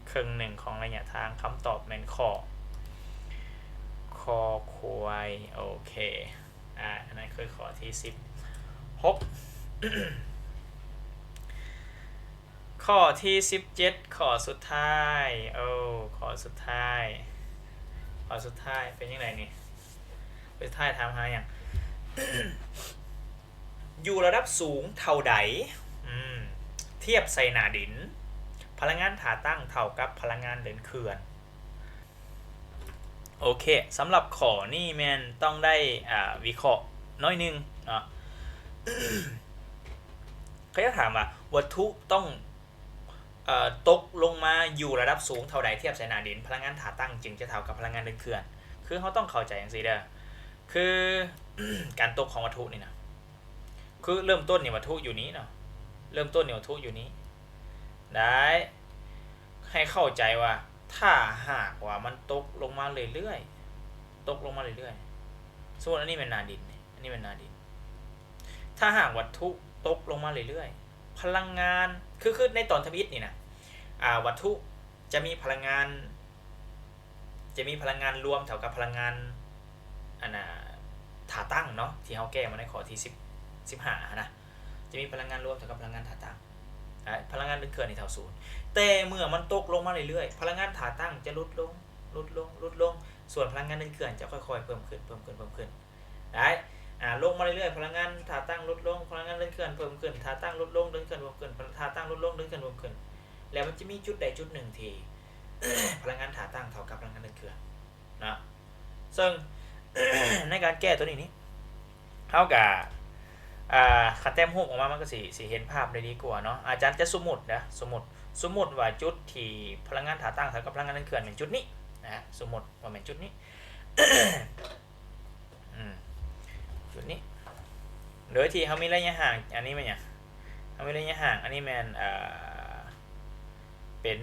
ເຄິ່ງໜຶ່ງຂອງໄລຍະທາງ. ຄຳຕອບແມ່ນຂໍ້ ຄ ຄວາຍ. ໂອເຄ ອາ ອັນນັ້ນຄືຂໍ້ທີສິບຫົກ. ຂໍ້ທີສິບເຈັດ ຂໍ້ສຸດທ້າຍ. ໂອ້ ຂໍ້ສຸດທ້າຍ ຂໍ້ສຸດທ້າຍເປັນຈັ່ງໃດນີ້? ຂໍ້ສຸດທ້າຍຖາມຫາຫຍັງ? ຢູ່ລະດັບສູງເທົ່າໃດ ອືມ ທຽບໃສ່ໜ້າດິນ ພະລັງງານທ່າຕັ້ງເທົ່າກັບພະລັງງານເດີນເຄື່ອນ. ໂອເຄ ສຳລັບຂໍ້ນີ້ແມ່ນຕ້ອງໄດ້ ອາ ວິເຄາະໜ້ອຍໜຶ່ງເນາະ. ເຂົາຢາກຖາມວ່າ ວັດຖຸຕ້ອງ ເອີ ຕົກລົງມາຢູ່ລະດັບສູງເທົ່າໃດທຽບໃສ່ໜ້າດິນ ພະລັງງານທ່າຕັ້ງຈຶ່ງຈະເທົ່າກັບພະລັງງານເດີນເຄື່ອນ. ຄືເຮົາຕ້ອງເຂົ້າໃຈຈັ່ງຊີ້ເດີ ຄື ການຕົກຂອງວັດຖຸນີ້ນະ ຄືເລີ່ມຕົ້ນນີ້ວັດຖຸຢູ່ນີ້ເນາະ ເລີ່ມຕົ້ນນີ້ວັດຖຸຢູ່ນີ້ ໄດ້ ໃຫ້ເຂົ້າໃຈວ່າ ຖ້າຫາກວ່າມັນຕົກລົງມາເລື້ອຍໆ ຕົກລົງມາເລື້ອຍໆ ສົມມຸດອັນນີ້ແມ່ນໜ້າດິນ ອັນນີ້ແມ່ນໜ້າດິນ ຖ້າຫາກວັດຖຸຕົກລົງມາເລື້ອຍໆ ພະລັງງານ ຄື ຄືໃນຕອນທຳອິດນີ້ນະ ອາ ວັດຖຸຈະມີພະລັງງານ ຈະມີພະລັງງານລວມເທົ່າກັບພະລັງງານ ອັນນ່າ ທ່າຕັ້ງເນາະ ທີ່ເຮົາແກ້ມາໃນຂໍ້ທີສິບ ສິບຫ້າຫັ້ນນະ ຈະມີພະລັງງານລວມເທົ່າກັບພະລັງງານທ່າຕັ້ງ ອາ ພະລັງງານເດີນເຄື່ອນນີ້ເທົ່າສູນ. ແຕ່ເມື່ອມັນຕົກລົງມາເລື້ອຍໆ ພະລັງງານທ່າຕັ້ງຈະຫຼຸດລົງ ຫຼຸດລົງ ຫຼຸດລົງ ສ່ວນພະລັງງານເດີນເຄື່ອນຈະຄ່ອຍໆເພີ່ມຂຶ້ນ ເພີ່ມຂຶ້ນ ເພີ່ມຂຶ້ນ. ໄດ້ ອາ ລົງມາເລື້ອຍໆ ພະລັງງານທ່າຕັ້ງຫຼຸດລົງ ພະລັງງານເດີນເຄື່ອນເພີ່ມຂຶ້ນ ທ່າຕັ້ງຫຼຸດລົງ ເດີນເຄື່ອນເພີ່ມຂຶ້ນ ທ່າຕັ້ງຫຼຸດລົງ ເດີນເຄື່ອນເພີ່ມຂຶ້ນ ແລ້ວມັນຈະມີຈຸດໃດຈຸດໜຶ່ງທີ່ ພະລັງງານທ່າຕັ້ງເທົ່າກັບພະລັງງານເດີນເຄື່ອນເນາະ. ເຊິ່ງ ໃນການແກ້ຕົວນີ້ນີ້ ເຮົາກະ ອາ ຄັນແຕ້ມຮູບອອກມາ ມັນກໍຊິ ຊິເຫັນພາບໄດ້ດີກວ່າເນາະ. ອາຈານຈະສົມມຸດເດີ ສົມມຸດ ສົມມຸດວ່າຈຸດທີ່ພະລັງງານທ່າຕັ້ງເທົ່າກັບພະລັງງານເດີນເຄື່ອນແມ່ນຈຸດນີ້ນະ ສົມມຸດວ່າແມ່ນຈຸດນີ້ ອືມ ຈຸດນີ້ ໂດຍທີ່ເຮົາມີໄລຍະຫ່າງ ອັນນີ້ແມ່ນຫຍັງ? ເຮົາມີໄລຍະຫ່າງ ອັນນີ້ແມ່ນ ເອີ ເປັນ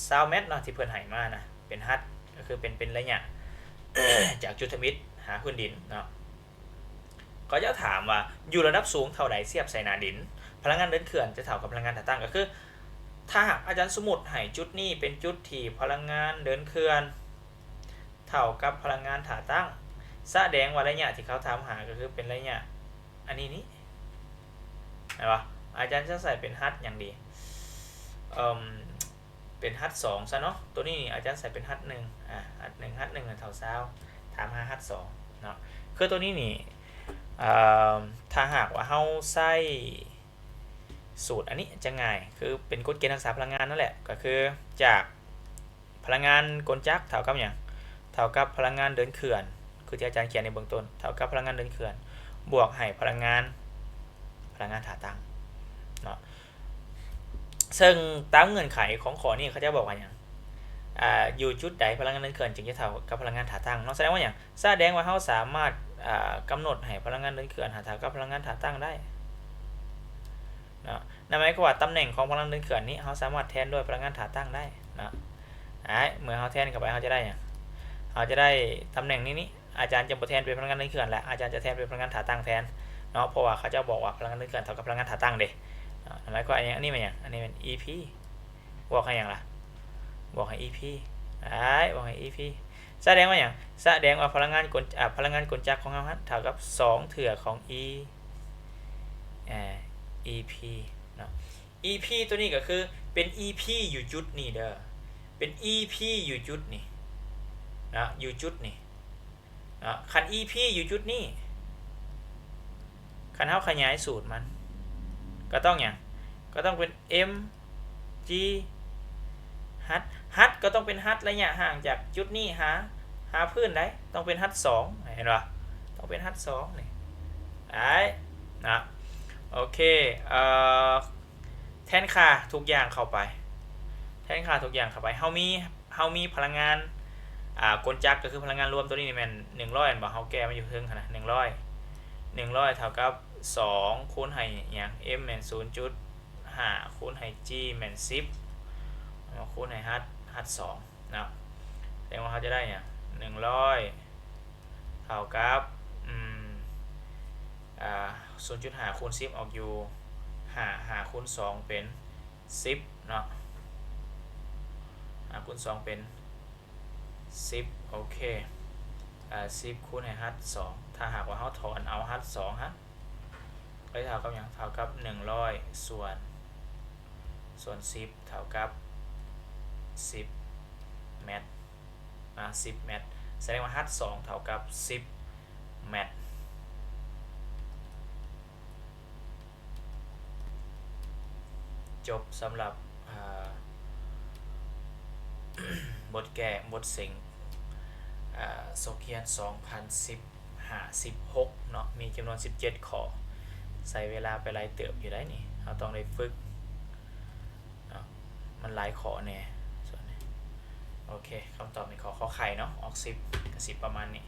ຊາວແມັດເນາະ ທີ່ເພິ່ນໃຫ້ມານະ ເປັນຮັດ ກໍຄືເປັນ ເປັນໄລຍະ ຈາກຈຸດທຳອິດຫາພື້ນດິນເນາະ. ເຂົາເຈົ້າຖາມວ່າ ຢູ່ລະດັບສູງເທົ່າໃດທຽບໃສ່ໜ້າດິນ ພະລັງງານເດີນເຄື່ອນຈະເທົ່າກັບພະລັງງານທ່າຕັ້ງ ກໍຄື ຖ້າຫາກອາຈານສົມມຸດໃຫ້ຈຸດນີ້ເປັນຈຸດທີ່ພະລັງງານເດີນເຄື່ອນ ເທົ່າກັບພະລັງງານທ່າຕັ້ງ ສະແດງວ່າໄລຍະທີ່ເຂົາຖາມຫາກໍຄືເປັນໄລຍະອັນນີ້ນີ້ ແມ່ນບໍ່? ອາຈານຈະໃສ່ເປັນຮັດຫຍັງດີ? ເອີ່ມ ເປັນຮັດສອງຊະເນາະ. ໂຕນີ້ນີ້ອາຈານໃສ່ເປັນຮັດໜຶ່ງ ອາ ຮັດໜຶ່ງ ຮັດໜຶ່ງເທົ່າຊາວ ຖາມຫາຮັດສອງເນາະ. ຄືໂຕນີ້ນີ້ ເອີ່ມ ຖ້າຫາກວ່າເຮົາໃຊ້ສູດອັນນີ້ຈະງ່າຍ ຄືເປັນກົດເກນຮັກສາພະລັງງານນັ້ນແຫຼະ ກໍຄືຈາກພະລັງງານກົນຈັກເທົ່າກັບຫຍັງ? ເທົ່າກັບພະລັງງານເດີນເຄື່ອນ ຄືທີ່ອາຈານຂຽນໃນເບື້ອງຕົ້ນ ເທົ່າກັບພະລັງງານເດີນເຄື່ອນ ບວກໃຫ້ພະລັງງານ ພະລັງງານທ່າຕັ້ງເນາະ. ເຊິ່ງຕາມເງື່ອນໄຂຂອງຂໍ້ນີ້ ເຂົາເຈົ້າບອກວ່າຫຍັງ? ອາ ຢູ່ຈຸດໃດພະລັງງານເດີນເຄື່ອນຈຶ່ງຈະເທົ່າກັບພະລັງງານທ່າຕັ້ງເນາະ? ສະແດງວ່າຫຍັງ? ສະແດງວ່າເຮົາສາມາດ ອາ ກຳນົດໃຫ້ພະລັງງານເດີນເຄື່ອນຫາເທົ່າກັບພະລັງງານທ່າຕັ້ງໄດ້ເນາະ. ນັ້ນໝາຍຄວາມວ່າຕຳແໜ່ງຂອງພະລັງງານເດີນເຄື່ອນນີ້ ເຮົາສາມາດແທນດ້ວຍພະລັງງານທ່າຕັ້ງໄດ້ເນາະ. ອາ ເມື່ອເຮົາແທນເຂົ້າໄປ ເຮົາຈະໄດ້ຫຍັງ? ເຮົາຈະໄດ້ຕຳແໜ່ງນີ້ນີ້ ອາຈານຈະບໍ່ແທນເປັນພະລັງງານເດີນເຄື່ອນແລ້ວ ອາຈານຈະແທນເປັນພະລັງງານທ່າຕັ້ງແທນເນາະ ເພາະວ່າເຂົາເຈົ້າບອກວ່າພະລັງງານເດີນເຄື່ອນເທົ່າກັບພະລັງງານທ່າຕັ້ງເດ້ເນາະ. ໝາຍຄວາມວ່າຫຍັງ? ອັນນີ້ແມ່ນຫຍັງ? ອັນນີ້ແມ່ນ ອີພີ ບວກໃຫ້ຫຍັງລະ? ບວກໃຫ້ ອີພີ ໄດ້ ບວກໃຫ້ ອີພີ ສະແດງວ່າຫຍັງ? ສະແດງວ່າພະລັງງານກົນ ອາ ພະລັງງານກົນຈັກຂອງເຮົາຫັ້ນເທົ່າກັບສອງເທື່ອຂອງ ອີ ອາ ອີພີເນາະ. ອີພີໂຕນີ້ກໍຄືເປັນ ອີພີ ຢູ່ຈຸດນີ້ເດີ ເປັນ ອີພີ ຢູ່ຈຸດນີ້ເນາະ ຢູ່ຈຸດນີ້ເນາະ. ຄັນ ອີພີ ຢູ່ຈຸດນີ້ ຄັນເຮົາຂະຫຍາຍສູດມັນ ກໍຕ້ອງຫຍັງ? ກໍຕ້ອງເປັນ ເອັມ ຈີ ຮັດ ຮັດກໍຕ້ອງເປັນຮັດໄລຍະຫ່າງຈາກຈຸດນີ້ຫາ ຫາພື້ນໄດ້ ຕ້ອງເປັນຮັດສອງ ເຫັນບໍ່? ຕ້ອງເປັນຮັດສອງນີ້ ໄດ້ເນາະ. ໂອເຄ ເອີ ແທນຄ່າທຸກຢ່າງເຂົ້າໄປ ແທນຄ່າທຸກຢ່າງເຂົ້າໄປ ເຮົາມີ ເຮົາມີພະລັງງານ ອາ ກົນຈັກ ກໍຄືພະລັງງານລວມໂຕນີ້ນີ້ແມ່ນໜຶ່ງຮ້ອຍແມ່ນບໍ່? ເຮົາແກ້ມາຢູ່ເທິງຫັ້ນນະ ໜຶ່ງຮ້ອຍ ໜຶ່ງຮ້ອຍເທົ່າກັບສອງຄູນໃຫ້ຫຍັງ? ເອັມແມ່ນສູນຈຸດຫ້າ ຄູນໃຫ້ຈີແມ່ນສິບ ເອົາມາຄູນໃຫ້ຮັດ ຮັດສອງເນາະ. ແສດງວ່າເຮົາຈະໄດ້ຫຍັງ? ໜຶ່ງຮ້ອຍເທົ່າກັບ ອືມ ອາ ສູນຈຸດຫ້າຄູນສິບອອກຢູ່ຫ້າ ຫ້າຄູນສອງເປັນສິບເນາະ ຫ້າຄູນສອງເປັນສິບ ໂອເຄ ອາ ສິບຄູນໃຫ້ຮັດສອງ ຖ້າຫາກວ່າເຮົາຖອນເອົາຮັດສອງຫັ້ນ ກໍເທົ່າກັບຫຍັງ? ເທົ່າກັບໜຶ່ງຮ້ອຍສ່ວນ ສ່ວນສິບເທົ່າກັບສິບແມັດ ອາ ສິບແມັດ ສະແດງວ່າຮັດສອງເທົ່າກັບສິບແມັດ. ຈົບສຳລັບ ອາ ບົດແກ້ ບົດເສັງ ອາ ສົກຮຽນສອງພັນສິບຫ້າ ສິບຫົກເນາະ ມີຈຳນວນສິບເຈັດຂໍ້ ໃຊ້ເວລາໄປຫຼາຍເຕີບຢູ່ໄດ໋ນີ້ ເຮົາຕ້ອງໄດ້ຝຶກເນາະ ມັນຫຼາຍຂໍ້ແດ່ສ່ວນນີ້. ໂອເຄ ຄຳຕອບໃນຂໍ້ ຂໍໄຂ່ເນາະ ອອກສິບ ກໍສິບປະມານນີ້.